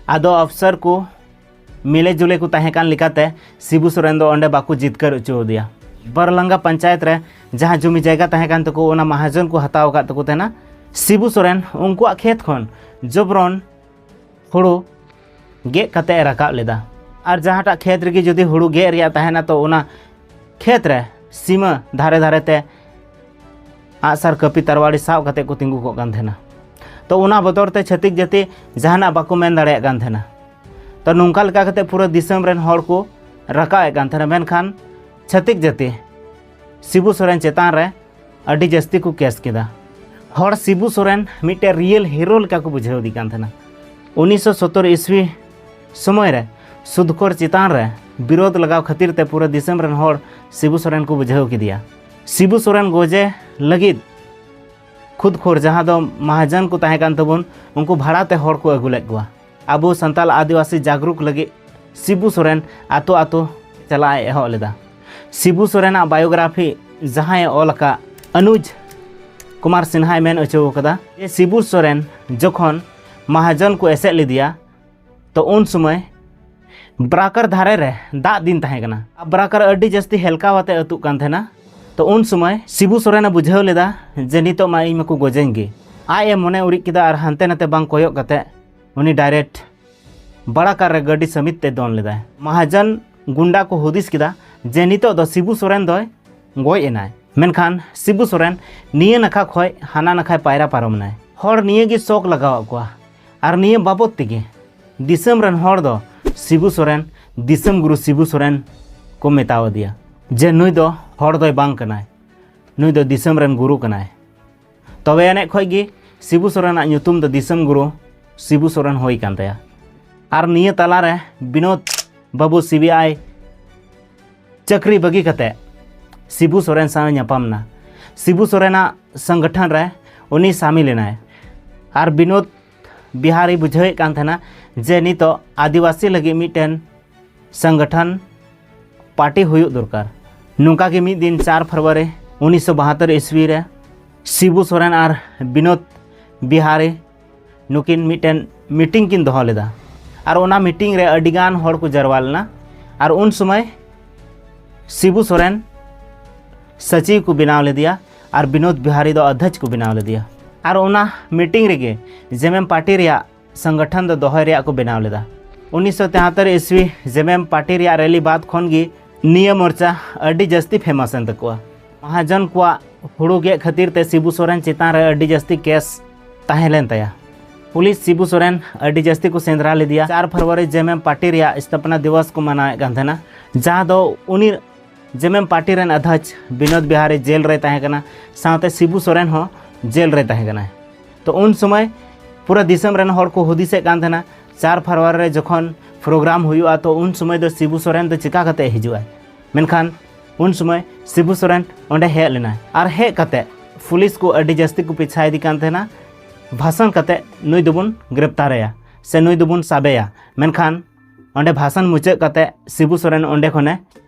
ᱟᱫᱚ ᱚᱯᱷᱥᱟᱨ ᱠᱚ ᱢᱤᱞᱮ ᱡᱩᱞᱮ ᱠᱚ ᱛᱟᱦᱮᱸ ᱠᱟᱱ ᱞᱮᱠᱟᱛᱮ ᱥᱤᱵᱩ ᱥᱚᱨᱮᱱ ᱫᱚ ᱚᱸᱰᱮ ᱵᱟᱠᱚ ᱡᱤᱛᱠᱟᱹᱨ ᱦᱚᱪᱚ ᱟᱫᱮᱭᱟ᱾ ᱵᱟᱨᱞᱟᱝᱜᱟ ᱯᱚᱧᱪᱟᱭᱮᱛ ᱨᱮ ᱡᱟᱦᱟᱸ ᱡᱩᱢᱤ ᱡᱟᱭᱜᱟ ᱛᱟᱦᱮᱸ ᱠᱟᱱ ᱛᱟᱠᱚ, ᱚᱱᱟ ᱢᱟᱦᱟᱡᱚᱱ ᱠᱚ ᱦᱟᱛᱟᱣ ᱟᱠᱟᱫ ᱛᱟᱠᱚ ᱛᱟᱦᱮᱱᱟ᱾ ᱥᱤᱵᱩ ᱥᱚᱨᱮᱱ ᱩᱱᱠᱩᱣᱟᱜ ᱠᱷᱮᱛ ᱠᱷᱚᱱ ᱡᱚᱵᱨᱚᱱ ᱦᱩᱲᱩ ᱜᱮᱫ ᱠᱟᱛᱮ ᱮ ᱨᱟᱠᱟᱵ ᱞᱮᱫᱟ᱾ ᱟᱨ ᱡᱟᱦᱟᱸᱴᱟᱜ ᱠᱷᱮᱛ ᱨᱮᱜᱮ ᱡᱩᱫᱤ ᱦᱩᱲᱩ ᱜᱮᱫ ᱨᱮᱭᱟᱜ ᱛᱟᱦᱮᱱᱟ, ᱛᱚ ᱚᱱᱟ ᱠᱷᱮᱛ ᱨᱮ ᱥᱤᱢᱟᱹ ᱫᱷᱟᱨᱮ ᱫᱷᱟᱨᱮ ᱛᱮ ᱟᱜᱼᱥᱟᱨ, ᱠᱟᱹᱯᱤ, ᱛᱟᱨᱣᱟᱲᱤ ᱥᱟᱵ ᱠᱟᱛᱮ ᱠᱚ ᱛᱤᱸᱜᱩ ᱠᱚᱜ ᱠᱟᱱ ᱛᱟᱦᱮᱱᱟ᱾ ᱛᱚ ᱚᱱᱟ ᱵᱚᱛᱚᱨ ᱛᱮ ᱪᱷᱟᱹᱛᱤᱠ ᱡᱟᱹᱛᱤ ᱡᱟᱦᱟᱱᱟᱜ ᱵᱟᱠᱚ ᱢᱮᱱ ᱫᱟᱲᱮᱭᱟᱜ ᱠᱟᱱ ᱛᱟᱦᱮᱱᱟ᱾ ᱛᱚ ᱱᱚᱝᱠᱟ ᱞᱮᱠᱟ ᱠᱟᱛᱮ ᱯᱩᱨᱟᱹ ᱫᱤᱥᱚᱢ ᱨᱮᱱ ᱦᱚᱲ ᱠᱚ ᱨᱟᱠᱟᱵ ᱮᱫ ᱠᱟᱱ ᱛᱟᱦᱮᱱᱟ, ᱢᱮᱱᱠᱷᱟᱱ ᱪᱷᱟᱹᱛᱤᱠ ᱡᱟᱹᱛᱤ ᱥᱤᱵᱩ ᱥᱚᱨᱮᱱ ᱪᱮᱛᱟᱱ ᱨᱮ ᱟᱹᱰᱤ ᱡᱟᱹᱥᱛᱤ ᱠᱚ ᱠᱮᱥ ᱠᱮᱫᱟ᱾ ᱦᱚᱲ ᱥᱤᱵᱩ ᱥᱚᱨᱮᱱ ᱢᱤᱫᱴᱮᱱ ᱨᱤᱭᱮᱞ ᱦᱤᱨᱳ ᱞᱮᱠᱟ ᱠᱚ ᱵᱩᱡᱷᱟᱹᱣ ᱮᱫᱮ ᱠᱟᱱ ᱛᱟᱦᱮᱱᱟ᱾ ᱩᱱᱤᱥᱥᱚ ᱥᱚᱛᱛᱚᱨ ᱤᱥᱣᱤ ᱥᱚᱢᱚᱭ ᱨᱮ ᱥᱩᱫᱽᱠᱷᱳᱨ ᱪᱮᱛᱟᱱ ᱨᱮ ᱵᱤᱨᱳᱫᱷ ᱞᱟᱜᱟᱣ ᱠᱷᱟᱹᱛᱤᱨ ᱛᱮ ᱯᱩᱨᱟᱹ ᱫᱤᱥᱚᱢ ᱨᱮᱱ ᱦᱚᱲ ᱥᱤᱵᱩ ᱥᱚᱨᱮᱱ ᱠᱚ ᱵᱩᱡᱷᱟᱹᱣ ᱠᱮᱫᱮᱭᱟ᱾ ᱥᱤᱵᱩ ᱥᱚᱨᱮᱱ ᱜᱚᱡᱮ ᱞᱟᱹᱜᱤᱫ ᱠᱷᱩᱫᱽᱠᱷᱳᱨ, ᱡᱟᱦᱟᱸ ᱫᱚ ᱢᱟᱦᱟᱡᱚᱱ ᱠᱚ ᱛᱟᱦᱮᱸ ᱠᱟᱱ ᱛᱟᱵᱚᱱ, ᱩᱱᱠᱩ ᱵᱷᱟᱲᱟ ᱛᱮ ᱦᱚᱲ ᱠᱚ ᱟᱹᱜᱩ ᱞᱮᱫ ᱠᱚᱣᱟ᱾ ᱟᱵᱚ ᱥᱟᱱᱛᱟᱞ ᱟᱹᱫᱤᱵᱟᱹᱥᱤ ᱡᱟᱜᱽᱨᱩᱠ ᱞᱟᱹᱜᱤᱫ ᱥᱤᱵᱩ ᱥᱚᱨᱮᱱ ᱟᱛᱳ ᱟᱛᱳ ᱪᱟᱞᱟᱜ ᱮ ᱮᱦᱚᱵ ᱞᱮᱫᱟ᱾ ᱥᱤᱵᱩ ᱥᱚᱨᱮᱱᱟᱜ ᱵᱟᱭᱳᱜᱨᱟᱯᱷᱤ ᱡᱟᱦᱟᱸᱭ ᱚᱞ ᱟᱠᱟᱫ ᱚᱱᱩᱡᱽ ᱠᱩᱢᱟᱨ ᱥᱤᱱᱦᱟᱭ ᱢᱮᱱ ᱦᱚᱪᱚ ᱟᱠᱟᱫᱟ ᱡᱮ ᱥᱤᱵᱩ ᱥᱚᱨᱮᱱ ᱡᱚᱠᱷᱚᱱ ᱢᱟᱦᱟᱡᱚᱱ ᱠᱚ ᱮᱥᱮᱫ ᱞᱮᱫᱮᱭᱟ, ᱛᱚ ᱩᱱ ᱥᱚᱢᱚᱭ ᱵᱨᱟᱠᱟᱨ ᱫᱷᱟᱨᱮ ᱨᱮ ᱫᱟᱜ ᱫᱤᱱ ᱛᱟᱦᱮᱸ ᱠᱟᱱᱟ᱾ ᱵᱨᱟᱠᱟᱨ ᱟᱹᱰᱤ ᱡᱟᱹᱥᱛᱤ ᱦᱮᱞᱠᱟᱣ ᱟᱛᱮ ᱟᱹᱛᱩᱜ ᱠᱟᱱ ᱛᱟᱦᱮᱱᱟ᱾ ᱛᱚ ᱩᱱ ᱥᱚᱢᱚᱭ ᱥᱤᱵᱩ ᱥᱚᱨᱮᱱᱮ ᱵᱩᱡᱷᱟᱹᱣ ᱞᱮᱫᱟ ᱡᱮ ᱱᱤᱛᱚᱜ ᱢᱟ ᱤᱧ ᱢᱟᱠᱚ ᱜᱚᱡᱮᱧ ᱜᱮ᱾ ᱟᱡ ᱮ ᱢᱚᱱᱮ ᱩᱨᱤᱡ ᱠᱮᱫᱟ ᱟᱨ ᱦᱟᱱᱛᱮ ᱱᱟᱛᱮ ᱵᱟᱝ ᱠᱚᱭᱚᱜ ᱠᱟᱛᱮ ᱩᱱᱤ ᱰᱟᱭᱨᱮᱠᱴ ᱵᱟᱲᱟᱠᱟᱨ ᱨᱮ ᱜᱟᱹᱰᱤ ᱥᱟᱹᱢᱤᱛ ᱛᱮ ᱫᱚᱱ ᱞᱮᱫᱟᱭ᱾ ᱢᱟᱦᱟᱡᱚᱱ ᱜᱩᱱᱰᱟ ᱠᱚ ᱦᱩᱫᱤᱥ ᱠᱮᱫᱟ ᱡᱮ ᱱᱤᱛᱚᱜ ᱫᱚ ᱥᱤᱵᱩ ᱥᱚᱨᱮᱱ ᱫᱚᱭ ᱜᱚᱡ ᱮᱱᱟᱭ᱾ ᱢᱮᱱᱠᱷᱟᱱ ᱥᱤᱵᱩ ᱥᱚᱨᱮᱱ ᱱᱤᱭᱟᱹ ᱱᱟᱠᱷᱟ ᱠᱷᱚᱱ ᱦᱟᱱᱟ ᱱᱟᱠᱷᱟᱭ ᱯᱟᱭᱨᱟ ᱯᱟᱨᱚᱢ ᱮᱱᱟᱭ᱾ ᱦᱚᱲ ᱱᱤᱭᱟᱹ ᱜᱮ ᱥᱚᱠ ᱞᱟᱜᱟᱣᱟᱫ ᱠᱚᱣᱟ᱾ ᱟᱨ ᱱᱤᱭᱟᱹ ᱵᱟᱵᱚᱫ ᱛᱮᱜᱮ ᱫᱤᱥᱚᱢ ᱨᱮᱱ ᱦᱚᱲ ᱫᱚ ᱥᱤᱵᱩ ᱥᱚᱨᱮᱱ, ᱫᱤᱥᱚᱢ ᱜᱩᱨᱩ ᱥᱤᱵᱩ ᱥᱚᱨᱮᱱ ᱠᱚ ᱢᱮᱛᱟᱣ ᱟᱫᱮᱭᱟ ᱡᱮ ᱱᱩᱭ ᱫᱚ ᱦᱚᱲ ᱫᱚᱭ ᱵᱟᱝ ᱠᱟᱱᱟᱭ, ᱱᱩᱭ ᱫᱚ ᱫᱤᱥᱚᱢ ᱨᱮᱱ ᱜᱩᱨᱩ ᱠᱟᱱᱟᱭ᱾ ᱛᱚᱵᱮ ᱟᱹᱱᱤᱡ ᱠᱷᱚᱱ ᱜᱮ ᱥᱤᱵᱩ ᱥᱚᱨᱮᱱᱟᱜ ᱧᱩᱛᱩᱢ ᱫᱚ ᱫᱤᱥᱚᱢ ᱜᱩᱨᱩ ᱥᱤᱵᱩ ᱥᱚᱨᱮᱱ ᱦᱩᱭ ᱠᱟᱱ ᱛᱟᱭᱟ᱾ ᱟᱨ ᱱᱤᱭᱟᱹ ᱛᱟᱞᱟᱨᱮ ᱵᱤᱱᱳᱫ ᱵᱟᱹᱵᱩ ᱥᱤᱵᱤᱟᱭ ᱪᱟᱹᱠᱨᱤ ᱵᱟᱹᱜᱤ ᱠᱟᱛᱮ ᱥᱤᱵᱩ ᱥᱚᱨᱮᱱ ᱥᱟᱶ ᱧᱟᱯᱟᱢ ᱮᱱᱟ᱾ ᱥᱤᱵᱩ ᱥᱚᱨᱮᱱᱟᱜ ᱥᱚᱝᱜᱚᱴᱷᱚᱱ ᱨᱮ ᱩᱱᱤ ᱥᱟᱢᱤᱞ ᱮᱱᱟᱭ᱾ ᱟᱨ ᱵᱤᱱᱳᱫ ᱵᱤᱦᱟᱨᱤ ᱵᱩᱡᱷᱟᱹᱣᱮᱫ ᱠᱟᱱ ᱛᱟᱦᱮᱱᱟ ᱡᱮ ᱱᱤᱛᱚᱜ ᱟᱹᱫᱤᱵᱟᱹᱥᱤ ᱞᱟᱹᱜᱤᱫ ᱢᱤᱫᱴᱮᱱ ᱥᱚᱝᱜᱚᱴᱷᱚᱱ ᱯᱟᱨᱴᱤ ᱦᱩᱭᱩᱜ ᱫᱚᱨᱠᱟᱨ᱾ ᱱᱚᱝᱠᱟ ᱜᱮ ᱢᱤᱫ ᱫᱤᱱ ᱪᱟᱨ ᱯᱷᱮᱵᱽᱨᱩᱣᱟᱨᱤ ᱩᱱᱤᱥᱥᱚ ᱵᱟᱦᱟᱛᱛᱳᱨ ᱤᱥᱣᱤ ᱨᱮ ᱥᱤᱵᱩ ᱥᱚᱨᱮᱱ ᱟᱨ ᱵᱤᱱᱳᱫ ᱵᱤᱦᱟᱨᱤ ᱱᱩᱠᱤᱱ ᱢᱤᱫᱴᱮᱱ ᱢᱤᱴᱤᱝ ᱠᱤᱱ ᱫᱚᱦᱚ ᱞᱮᱫᱟ᱾ ᱟᱨ ᱚᱱᱟ ᱢᱤᱴᱤᱝ ᱨᱮ ᱟᱹᱰᱤᱜᱟᱱ ᱦᱚᱲ ᱠᱚ ᱡᱟᱨᱣᱟ ᱞᱮᱱᱟ᱾ ᱟᱨ ᱩᱱ ᱥᱚᱢᱚᱭ ᱥᱤᱵᱩ ᱥᱚᱨᱮᱱ ᱥᱚᱪᱤᱵᱽ ᱠᱚ ᱵᱮᱱᱟᱣ ᱞᱮᱫᱮᱭᱟ ᱟᱨ ᱵᱤᱱᱳᱫ ᱵᱤᱦᱟᱨᱤ ᱫᱚ ᱚᱫᱷᱭᱚᱠᱥ ᱠᱚ ᱵᱮᱱᱟᱣ ᱞᱮᱫᱮᱭᱟ᱾ ᱟᱨ ᱚᱱᱟ ᱢᱤᱴᱤᱝ ᱨᱮᱜᱮ ᱡᱮᱢᱮᱢ ᱯᱟᱨᱴᱤ ᱨᱮᱭᱟᱜ ᱥᱚᱝᱜᱚᱴᱷᱚᱱ ᱫᱚ ᱫᱚᱦᱚᱭ ᱨᱮᱭᱟᱜ ᱠᱚ ᱵᱮᱱᱟᱣ ᱞᱮᱫᱟ᱾ ᱩᱱᱤᱥᱥᱚ ᱛᱮᱦᱟᱛᱛᱳᱨ ᱤᱥᱣᱤ ᱡᱮᱢᱮᱢ ᱯᱟᱨᱴᱤ ᱨᱮᱭᱟᱜ ᱨᱮᱞᱤ ᱵᱟᱫ ᱠᱷᱚᱱ ᱜᱮ ᱱᱤᱭᱟᱹ ᱢᱳᱨᱪᱟ ᱟᱹᱰᱤ ᱡᱟᱹᱥᱛᱤ ᱯᱷᱮᱢᱟᱥ ᱮᱱ ᱛᱟᱠᱚᱣᱟ᱾ ᱢᱟᱦᱟᱡᱚᱱ ᱠᱚᱣᱟᱜ ᱦᱩᱲᱩ ᱜᱮᱫ ᱠᱷᱟᱹᱛᱤᱨ ᱛᱮ ᱥᱤᱵᱩ ᱥᱚᱨᱮᱱ ᱪᱮᱛᱟᱱ ᱨᱮ ᱟᱹᱰᱤ ᱡᱟᱹᱥᱛᱤ ᱠᱮᱥ ᱛᱟᱦᱮᱸ ᱞᱮᱱ ᱛᱟᱭᱟ᱾ ᱯᱩᱞᱤᱥ ᱥᱤᱵᱩ ᱥᱚᱨᱮᱱ ᱟᱹᱰᱤ ᱡᱟᱹᱥᱛᱤ ᱠᱚ ᱥᱮᱸᱫᱽᱨᱟ ᱞᱮᱫᱮᱭᱟ᱾ ᱪᱟᱨ ᱯᱷᱮᱵᱽᱨᱩᱣᱟᱨᱤ ᱡᱮᱢᱮᱢ ᱯᱟᱨᱴᱤ ᱨᱮᱭᱟᱜ ᱥᱛᱷᱟᱯᱚᱱᱟ ᱫᱤᱵᱚᱥ ᱠᱚ ᱢᱟᱱᱟᱣᱮᱫ ᱠᱟᱱ ᱛᱟᱦᱮᱱᱟ, ᱡᱟᱦᱟᱸ ᱫᱚ ᱩᱱᱤ ᱡᱮᱢᱮᱢ ᱯᱟᱨᱴᱤ ᱨᱮᱱ ᱚᱫᱷᱭᱚᱠᱥ ᱵᱤᱱᱳᱫ ᱵᱤᱦᱟᱨᱤ ᱡᱮᱞ ᱨᱮ ᱛᱟᱦᱮᱸ ᱠᱟᱱᱟ, ᱥᱟᱶᱛᱮ ᱥᱤᱵᱩ ᱥᱚᱨᱮᱱ ᱦᱚᱸ ᱡᱮᱞ ᱨᱮ ᱛᱟᱦᱮᱸ ᱠᱟᱱᱟᱭ᱾ ᱛᱚ ᱩᱱ ᱥᱚᱢᱚᱭ ᱯᱩᱨᱟᱹ ᱫᱤᱥᱚᱢ ᱨᱮᱱ ᱦᱚᱲ ᱠᱚ ᱦᱩᱫᱤᱥᱮᱫ ᱠᱟᱱ ᱛᱟᱦᱮᱱᱟ ᱪᱟᱨ ᱯᱷᱮᱵᱽᱨᱩᱣᱟᱨᱤ ᱨᱮ ᱡᱚᱠᱷᱚᱱ ᱯᱨᱳᱜᱨᱟᱢ ᱦᱩᱭᱩᱜᱼᱟ, ᱛᱚ ᱩᱱ ᱥᱚᱢᱚᱭ ᱫᱚ ᱥᱤᱵᱩ ᱥᱚᱨᱮᱱ ᱫᱚ ᱪᱤᱠᱟ ᱠᱟᱛᱮ ᱦᱤᱡᱩᱜᱼᱟᱭ? ᱢᱮᱱᱠᱷᱟᱱ ᱩᱱ ᱥᱚᱢᱚᱭ ᱥᱤᱵᱩ ᱥᱚᱨᱮᱱ ᱚᱸᱰᱮ ᱦᱮᱡ ᱞᱮᱱᱟᱭ᱾ ᱟᱨ ᱦᱮᱡ ᱠᱟᱛᱮ ᱯᱩᱞᱤᱥ ᱠᱚ ᱟᱹᱰᱤ ᱡᱟᱹᱥᱛᱤ ᱠᱚ ᱯᱤᱪᱷᱟ ᱤᱫᱤ ᱠᱟᱱ ᱛᱟᱦᱮᱱᱟ, ᱵᱷᱟᱥᱚᱱ ᱠᱟᱛᱮ ᱱᱩᱭ ᱫᱚᱵᱚᱱ ᱜᱨᱮᱯᱛᱟᱨᱮᱭᱟ ᱥᱮ ᱱᱩᱭ ᱫᱚᱵᱚᱱ ᱥᱟᱵᱮᱭᱟ᱾ ᱢᱮᱱᱠᱷᱟᱱ ᱚᱸᱰᱮ ᱵᱷᱟᱥᱚᱱ ᱢᱩᱪᱟᱹᱫ ᱠᱟᱛᱮ ᱥᱤᱵᱩ ᱥᱚᱨᱮᱱ ᱚᱸᱰᱮ ᱠᱷᱚᱱᱮ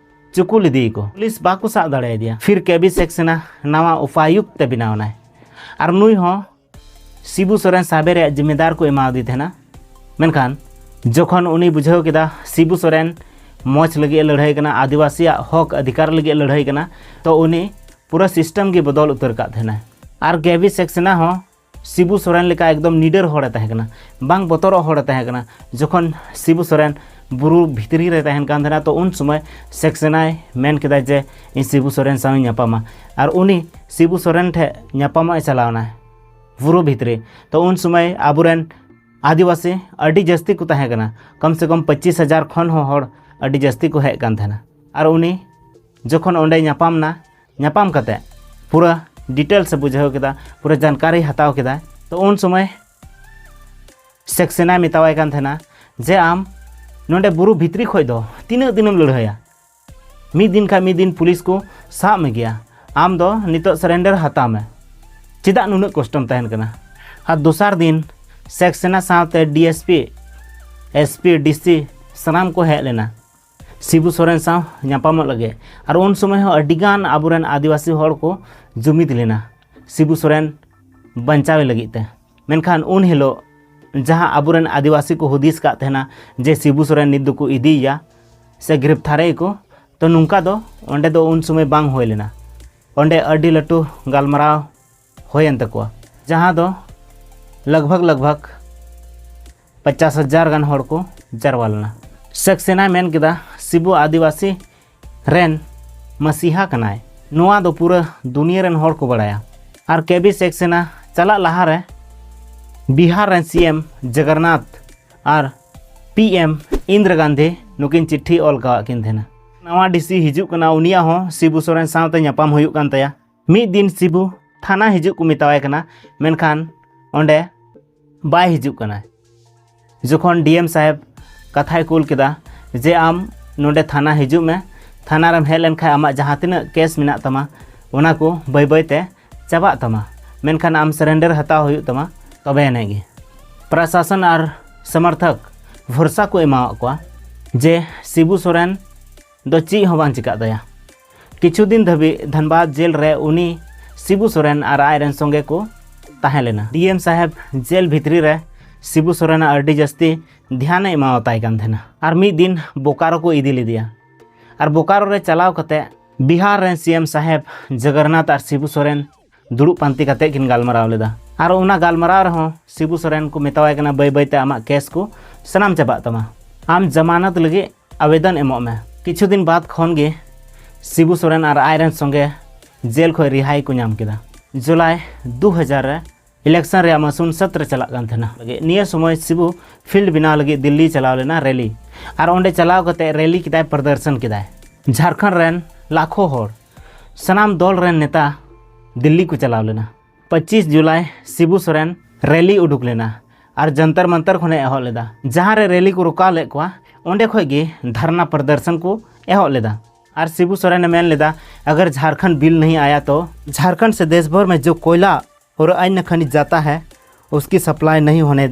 ᱪᱩᱠᱩᱞ ᱤᱫᱤᱭᱮᱠᱚ᱾ ᱯᱩᱞᱤᱥ ᱵᱟᱠᱚ ᱥᱟᱵ ᱫᱟᱲᱮᱭᱟᱫᱮᱭᱟ᱾ ᱯᱷᱤᱨ ᱠᱮ ᱵᱤ ᱥᱟᱠᱥᱮᱱᱟ ᱱᱟᱣᱟ ᱩᱯᱟᱭᱩᱠᱛ ᱮ ᱵᱮᱱᱟᱣ ᱮᱱᱟᱭ᱾ ᱟᱨ ᱱᱩᱭ ᱦᱚᱸ ᱥᱤᱵᱩ ᱥᱚᱨᱮᱱ ᱥᱟᱵᱮ ᱨᱮᱭᱟᱜ ᱡᱤᱢᱢᱮᱫᱟᱨ ᱠᱚ ᱮᱢᱟᱣᱟᱫᱮ ᱛᱟᱦᱮᱱᱟ᱾ ᱢᱮᱱᱠᱷᱟᱱ ᱡᱚᱠᱷᱚᱱ ᱩᱱᱤ ᱵᱩᱡᱷᱟᱹᱣ ᱠᱮᱫᱟ ᱥᱤᱵᱩ ᱥᱚᱨᱮᱱ ᱢᱚᱡᱽ ᱞᱟᱹᱜᱤᱫ ᱮ ᱞᱟᱹᱲᱦᱟᱹᱭ ᱠᱟᱱᱟ, ᱟᱹᱫᱤᱵᱟᱹᱥᱤᱭᱟᱜ ᱦᱚᱠ ᱚᱫᱷᱤᱠᱟᱨ ᱞᱟᱹᱜᱤᱫ ᱮ ᱞᱟᱹᱲᱦᱟᱹᱭ ᱠᱟᱱᱟ, ᱛᱚ ᱩᱱᱤ ᱯᱩᱨᱟᱹ ᱥᱤᱥᱴᱮᱢ ᱜᱮ ᱵᱚᱫᱚᱞ ᱩᱛᱟᱹᱨ ᱠᱟᱫ ᱛᱟᱦᱮᱱᱟᱭ᱾ ᱟᱨ ᱠᱮ ᱵᱤ ᱥᱟᱠᱥᱮᱱᱟ ᱦᱚᱸ ᱥᱤᱵᱩ ᱥᱚᱨᱮᱱ ᱞᱮᱠᱟ ᱮᱠᱫᱚᱢ ᱱᱤᱰᱟᱹᱨ ᱦᱚᱲᱮ ᱛᱟᱦᱮᱸ ᱠᱟᱱᱟ, ᱵᱟᱝ ᱵᱚᱛᱚᱨᱚᱜ ᱦᱚᱲᱮ ᱛᱟᱦᱮᱸ ᱠᱟᱱᱟ᱾ ᱡᱚᱠᱷᱚᱱ ᱥᱤᱵᱩ ᱥᱚᱨᱮᱱ ᱵᱩᱨᱩ ᱵᱷᱤᱛᱨᱤ ᱨᱮ ᱛᱟᱦᱮᱱ ᱠᱟᱱ ᱛᱟᱦᱮᱱᱟ᱾ ᱛᱚ ᱩᱱ ᱥᱚᱢᱚᱭ ᱥᱮᱠᱥᱮᱱᱟᱭ ᱢᱮᱱ ᱠᱮᱫᱟ ᱡᱮ ᱤᱧ ᱥᱤᱵᱩ ᱥᱚᱨᱮᱱ ᱥᱟᱶ ᱤᱧ ᱧᱟᱯᱟᱢᱟ᱾ ᱟᱨ ᱩᱱᱤ ᱥᱤᱵᱩ ᱥᱚᱨᱮᱱ ᱴᱷᱮᱱ ᱧᱟᱯᱟᱢᱚᱜ ᱮ ᱪᱟᱞᱟᱣ ᱮᱱᱟ ᱵᱩᱨᱩ ᱵᱷᱤᱛᱨᱤ᱾ ᱛᱚ ᱩᱱ ᱥᱚᱢᱚᱭ ᱟᱵᱚᱨᱮᱱ ᱟᱹᱫᱤᱵᱟᱹᱥᱤ ᱟᱹᱰᱤ ᱡᱟᱹᱥᱛᱤ ᱠᱚ ᱛᱟᱦᱮᱸ ᱠᱟᱱᱟ, ᱠᱚᱢ ᱥᱮ ᱠᱚᱢ ᱯᱚᱸᱪᱤᱥ ᱦᱟᱡᱟᱨ ᱠᱷᱚᱱ ᱦᱚᱸ ᱦᱚᱲ ᱟᱹᱰᱤ ᱡᱟᱹᱥᱛᱤ ᱠᱚ ᱦᱮᱡ ᱠᱟᱱ ᱛᱟᱦᱮᱱᱟ᱾ ᱟᱨ ᱩᱱᱤ ᱡᱚᱠᱷᱚᱱ ᱚᱸᱰᱮ ᱧᱟᱯᱟᱢ ᱱᱟ, ᱧᱟᱯᱟᱢ ᱠᱟᱛᱮ ᱯᱩᱨᱟᱹ ᱰᱤᱴᱮᱞᱥ ᱮ ᱵᱩᱡᱷᱟᱹᱣ ᱠᱮᱫᱟ, ᱯᱩᱨᱟᱹ ᱡᱟᱱᱠᱟᱨᱤ ᱦᱟᱛᱟᱣ ᱠᱮᱫᱟ᱾ ᱛᱚ ᱩᱱ ᱥᱚᱢᱚᱭ ᱥᱮᱠᱥᱮᱱᱟᱭ ᱢᱮᱛᱟᱣᱟᱭ ᱠᱟᱱ ᱛᱟᱦᱮᱱᱟ ᱡᱮ ᱟᱢ ᱱᱚᱰᱮ ᱵᱩᱨᱩ ᱵᱷᱤᱛᱨᱤ ᱠᱷᱚᱡ ᱫᱚ ᱛᱤᱱᱟᱹᱜ ᱫᱤᱱᱮᱢ ᱞᱟᱹᱲᱦᱟᱹᱭᱟ? ᱢᱤᱫ ᱫᱤᱱ ᱠᱷᱟᱱ ᱢᱤᱫ ᱫᱤᱱ ᱯᱩᱞᱤᱥ ᱠᱚ ᱥᱟᱵ ᱢᱮᱜᱮᱭᱟ᱾ ᱟᱢ ᱫᱚ ᱱᱤᱛᱚᱜ ᱥᱟᱨᱮᱱᱰᱟᱨ ᱦᱟᱛᱟᱣ ᱢᱮ, ᱪᱮᱫᱟᱜ ᱱᱩᱱᱟᱹᱜ ᱠᱚᱥᱴᱚᱢ ᱛᱟᱦᱮᱱ ᱠᱟᱱᱟ? ᱟᱨ ᱫᱚᱥᱟᱨ ᱫᱤᱱ ᱥᱮᱠᱥᱮᱱᱟ ᱥᱟᱶᱛᱮ D S P, S P, D C ᱥᱟᱱᱟᱢ ᱠᱚ ᱦᱮᱡ ᱞᱮᱱᱟ ᱥᱤᱵᱩ ᱥᱚᱨᱮᱱ ᱥᱟᱶ ᱧᱟᱯᱟᱢᱚᱜ ᱞᱟᱹᱜᱤᱫ᱾ ᱟᱨ ᱩᱱ ᱥᱚᱢᱚᱭ ᱦᱚᱸ ᱟᱹᱰᱤᱜᱟᱱ ᱟᱵᱚᱨᱮᱱ ᱟᱹᱫᱤᱵᱟᱹᱥᱤ ᱦᱚᱲ ᱠᱚ ᱡᱩᱢᱤᱫ ᱞᱮᱱᱟ ᱥᱤᱵᱩ ᱥᱚᱨᱮᱱ ᱵᱟᱧᱪᱟᱣᱮ ᱞᱟᱹᱜᱤᱫ ᱛᱮ᱾ ᱢᱮᱱᱠᱷᱟᱱ ᱩᱱ ᱦᱤᱞᱳᱜ ᱡᱟᱦᱟᱸ ᱟᱵᱚᱨᱮᱱ ᱟᱹᱫᱤᱵᱟᱹᱥᱤ ᱠᱚ ᱦᱩᱫᱤᱥ ᱠᱟᱜ ᱛᱟᱦᱮᱱᱟ ᱡᱮ ᱥᱤᱵᱩ ᱥᱚᱨᱮᱱ ᱱᱤᱛ ᱫᱚᱠᱚ ᱤᱫᱤᱭᱮᱭᱟ ᱥᱮ ᱜᱨᱮᱯᱛᱟᱨᱮᱭᱟᱠᱚ, ᱛᱚ ᱱᱚᱝᱠᱟ ᱫᱚ ᱚᱸᱰᱮ ᱫᱚ ᱩᱱ ᱥᱚᱢᱚᱭ ᱵᱟᱝ ᱦᱩᱭ ᱞᱮᱱᱟ᱾ ᱚᱸᱰᱮ ᱟᱹᱰᱤ ᱞᱟᱹᱴᱩ ᱜᱟᱞᱢᱟᱨᱟᱣ ᱦᱩᱭᱮᱱ ᱛᱟᱠᱚᱣᱟ, ᱡᱟᱦᱟᱸ ᱫᱚ ᱞᱟᱜᱽᱵᱷᱟᱜᱽ ᱞᱟᱜᱽᱵᱷᱟᱜᱽ ᱯᱚᱪᱟᱥ ᱦᱟᱡᱟᱨ ᱜᱟᱱ ᱦᱚᱲ ᱠᱚ ᱡᱟᱨᱣᱟ ᱞᱮᱱᱟ᱾ ᱥᱮᱠᱥᱮᱱᱟᱭ ᱢᱮᱱ ᱠᱮᱫᱟ, ᱥᱤᱵᱩ ᱟᱹᱫᱤᱵᱟᱹᱥᱤ ᱨᱮᱱ ᱢᱟᱥᱤᱦᱟ ᱠᱟᱱᱟᱭ, ᱱᱚᱣᱟ ᱫᱚ ᱯᱩᱨᱟᱹ ᱫᱩᱱᱤᱭᱟᱹ ᱨᱮᱱ ᱦᱚᱲ ᱠᱚ ᱵᱟᱲᱟᱭᱟ᱾ ᱟᱨ ᱠᱮ ᱵᱤ ᱥᱮᱠᱥᱮᱱᱟ ᱪᱟᱞᱟᱜ ᱞᱟᱦᱟᱨᱮ ᱵᱤᱦᱟᱨ ᱨᱮᱱ ᱥᱤ ᱮᱢ ᱡᱚᱜᱚᱱᱱᱟᱛᱷ ᱟᱨ ᱯᱤ ᱮᱢ ᱤᱱᱫᱤᱨᱟ ᱜᱟᱱᱫᱷᱤ ᱱᱩᱠᱤᱱ ᱪᱤᱴᱷᱤ ᱚᱞ ᱠᱟᱣᱟᱫ ᱠᱤᱱ ᱛᱟᱦᱮᱱᱟ᱾ ᱱᱟᱣᱟ ᱰᱤ ᱥᱤ ᱦᱤᱡᱩᱜ ᱠᱟᱱᱟ, ᱩᱱᱤᱭᱟᱜ ᱦᱚᱸ ᱥᱤᱵᱩ ᱥᱚᱨᱮᱱ ᱥᱟᱶᱛᱮ ᱧᱟᱯᱟᱢ ᱦᱩᱭᱩᱜ ᱠᱟᱱ ᱛᱟᱭᱟ᱾ ᱢᱤᱫ ᱫᱤᱱ ᱥᱤᱵᱩ ᱛᱷᱟᱱᱟ ᱦᱤᱡᱩᱜ ᱠᱚ ᱢᱮᱛᱟᱣᱟᱭ ᱠᱟᱱᱟ, ᱢᱮᱱᱠᱷᱟᱱ ᱚᱸᱰᱮ ᱵᱟᱭ ᱦᱤᱡᱩᱜ ᱠᱟᱱᱟ᱾ ᱡᱚᱠᱷᱚᱱ ᱰᱤ ᱮᱢ ᱥᱟᱦᱮᱵᱽ ᱠᱟᱛᱷᱟᱭ ᱠᱩᱞ ᱠᱮᱫᱟ ᱡᱮ ᱟᱢ ᱱᱚᱰᱮ ᱛᱷᱟᱱᱟ ᱦᱤᱡᱩᱜ ᱢᱮ, ᱛᱷᱟᱱᱟ ᱨᱮᱢ ᱦᱮᱡ ᱞᱮᱱᱠᱷᱟᱱ ᱟᱢᱟᱜ ᱡᱟᱦᱟᱸ ᱛᱤᱱᱟᱹᱜ ᱠᱮᱥ ᱢᱮᱱᱟᱜ ᱛᱟᱢᱟ ᱚᱱᱟ ᱠᱚ ᱵᱟᱹᱭ ᱵᱟᱹᱭ ᱛᱮ ᱪᱟᱵᱟᱜ ᱛᱟᱢᱟ, ᱢᱮᱱᱠᱷᱟᱱ ᱟᱢ ᱥᱟᱨᱮᱱᱰᱟᱨ ᱦᱟᱛᱟᱣ ᱦᱩᱭᱩᱜ ᱛᱟᱢᱟ, ᱛᱚᱵᱮ ᱟᱹᱱᱤᱡ ᱜᱮ᱾ ᱯᱨᱚᱥᱟᱥᱚᱱ ᱟᱨ ᱥᱚᱢᱚᱨᱛᱷᱚᱠ ᱵᱷᱚᱨᱥᱟ ᱠᱚ ᱮᱢᱟᱣᱟᱫ ᱠᱚᱣᱟ ᱡᱮ ᱥᱤᱵᱩ ᱥᱚᱨᱮᱱ ᱫᱚ ᱪᱮᱫ ᱦᱚᱸ ᱵᱟᱝ ᱪᱤᱠᱟᱜ ᱛᱟᱭᱟ᱾ ᱠᱤᱪᱷᱩ ᱫᱤᱱ ᱫᱷᱟᱹᱵᱤᱡ ᱫᱷᱟᱱᱵᱟᱫᱽ ᱡᱮᱞ ᱨᱮ ᱩᱱᱤ ᱥᱤᱵᱩ ᱥᱚᱨᱮᱱ ᱟᱨ ᱟᱡ ᱨᱮᱱ ᱥᱚᱸᱜᱮ ᱠᱚ ᱛᱟᱦᱮᱸ ᱞᱮᱱᱟ᱾ ᱰᱤ ᱮᱢ ᱥᱟᱦᱮᱵᱽ ᱡᱮᱞ ᱵᱷᱤᱛᱨᱤ ᱨᱮ ᱥᱤᱵᱩ ᱥᱚᱨᱮᱱᱟᱜ ᱟᱹᱰᱤ ᱡᱟᱹᱥᱛᱤ ᱫᱷᱮᱭᱟᱱᱮ ᱮᱢᱟᱣᱟᱛᱟᱭ ᱠᱟᱱ ᱛᱟᱦᱮᱱᱟ᱾ ᱟᱨ ᱢᱤᱫ ᱫᱤᱱ ᱵᱳᱠᱟᱨᱳ ᱠᱚ ᱤᱫᱤ ᱞᱮᱫᱮᱭᱟ᱾ ᱟᱨ ᱵᱳᱠᱟᱨᱳ ᱨᱮ ᱪᱟᱞᱟᱣ ᱠᱟᱛᱮ ᱵᱤᱦᱟᱨ ᱨᱮᱱ ᱥᱤ ᱮᱢ ᱥᱟᱦᱮᱵᱽ ᱡᱚᱜᱚᱱᱱᱟᱛᱷ ᱟᱨ ᱥᱤᱵᱩ ᱥᱚᱨᱮᱱ ᱫᱩᱲᱩᱵ ᱯᱟᱱᱛᱮ ᱠᱟᱛᱮ ᱠᱤᱱ ᱜᱟᱞᱢᱟᱨᱟᱣ ᱞᱮᱫᱟ᱾ ᱟᱨ ᱚᱱᱟ ᱜᱟᱞᱢᱟᱨᱟᱣ ᱨᱮᱦᱚᱸ ᱥᱤᱵᱩ ᱥᱚᱨᱮᱱ ᱠᱚ ᱢᱮᱛᱟᱣᱟᱭ ᱠᱟᱱᱟ, ᱵᱟᱹᱭ ᱵᱟᱹᱭ ᱛᱮ ᱟᱢᱟᱜ ᱠᱮᱥ ᱠᱚ ᱥᱟᱱᱟᱢ ᱪᱟᱵᱟᱜ ᱛᱟᱢᱟ᱾ ᱟᱢ ᱡᱟᱢᱟᱱᱚᱛ ᱞᱟᱹᱜᱤᱫ ᱟᱵᱮᱫᱚᱱ ᱮᱢᱚᱜ ᱢᱮ᱾ ᱠᱤᱪᱷᱩ ᱫᱤᱱ ᱵᱟᱫ ᱠᱷᱚᱱ ᱜᱮ ᱥᱤᱵᱩ ᱥᱚᱨᱮᱱ ᱟᱨ ᱟᱡᱨᱮᱱ ᱥᱚᱸᱜᱮ ᱡᱮᱞ ᱠᱷᱚᱱ ᱨᱤᱦᱟᱹᱭ ᱠᱚ ᱧᱟᱢ ᱠᱮᱫᱟ᱾ ᱡᱩᱞᱟᱭ ᱫᱩ ᱦᱟᱡᱟᱨ ᱨᱮ election ᱨᱮᱭᱟᱜ ᱢᱟᱥᱩᱱ ᱥᱚᱛᱨᱚ ᱪᱟᱞᱟᱜ ᱠᱟᱱ ᱛᱟᱦᱮᱱᱟ᱾ ᱱᱤᱭᱟᱹ ᱥᱚᱢᱚᱭ ᱥᱤᱵᱩ field ᱵᱮᱱᱟᱣ ᱞᱟᱹᱜᱤᱫ ᱫᱤᱞᱞᱤ ᱪᱟᱞᱟᱣ ᱞᱮᱱᱟ, rally᱾ ᱟᱨ ᱚᱸᱰᱮ ᱪᱟᱞᱟᱣ ᱠᱟᱛᱮ rally ᱠᱮᱫᱟᱭ, ᱯᱨᱚᱫᱚᱨᱥᱚᱱ ᱠᱮᱫᱟᱭ᱾ ᱡᱷᱟᱲᱠᱷᱚᱸᱰ ᱨᱮᱱ ᱞᱟᱠᱷᱚ ᱦᱚᱲ, ᱥᱟᱱᱟᱢ ᱫᱚᱞ ᱨᱮᱱ ᱱᱮᱛᱟ ᱫᱤᱞᱞᱤ ᱠᱚ ᱪᱟᱞᱟᱣ ᱞᱮᱱᱟ᱾ ᱯᱚᱸᱪᱤᱥ ᱡᱩᱞᱟᱭ ᱥᱤᱵᱩ ᱥᱚᱨᱮᱱ rally ᱩᱰᱩᱠ ᱞᱮᱱᱟ ᱟᱨ ᱡᱚᱱᱛᱚᱨ ᱢᱚᱱᱛᱚᱨ ᱠᱷᱚᱱᱮ ᱮᱦᱚᱵ ᱞᱮᱫᱟ᱾ ᱡᱟᱦᱟᱸ ᱨᱮ rally ᱠᱚ ᱨᱚᱠᱟᱣ ᱞᱮᱫ ᱠᱚᱣᱟ, ᱚᱸᱰᱮ ᱠᱷᱚᱱ ᱜᱮ ᱫᱷᱟᱨᱱᱟ ᱯᱨᱚᱫᱚᱨᱥᱚᱱ ᱠᱚ ᱮᱦᱚᱵ ᱞᱮᱫᱟ᱾ ᱟᱨ ᱥᱤᱵᱩ ᱥᱚᱨᱮᱱᱮ ᱢᱮᱱ ᱞᱮᱫᱟ, "अगर झारखंड बिल नहीं आया तो झारखंड से देश भर में जो कोयला और अन्य खनिज जाता है, उसकी सप्लाई नहीं होने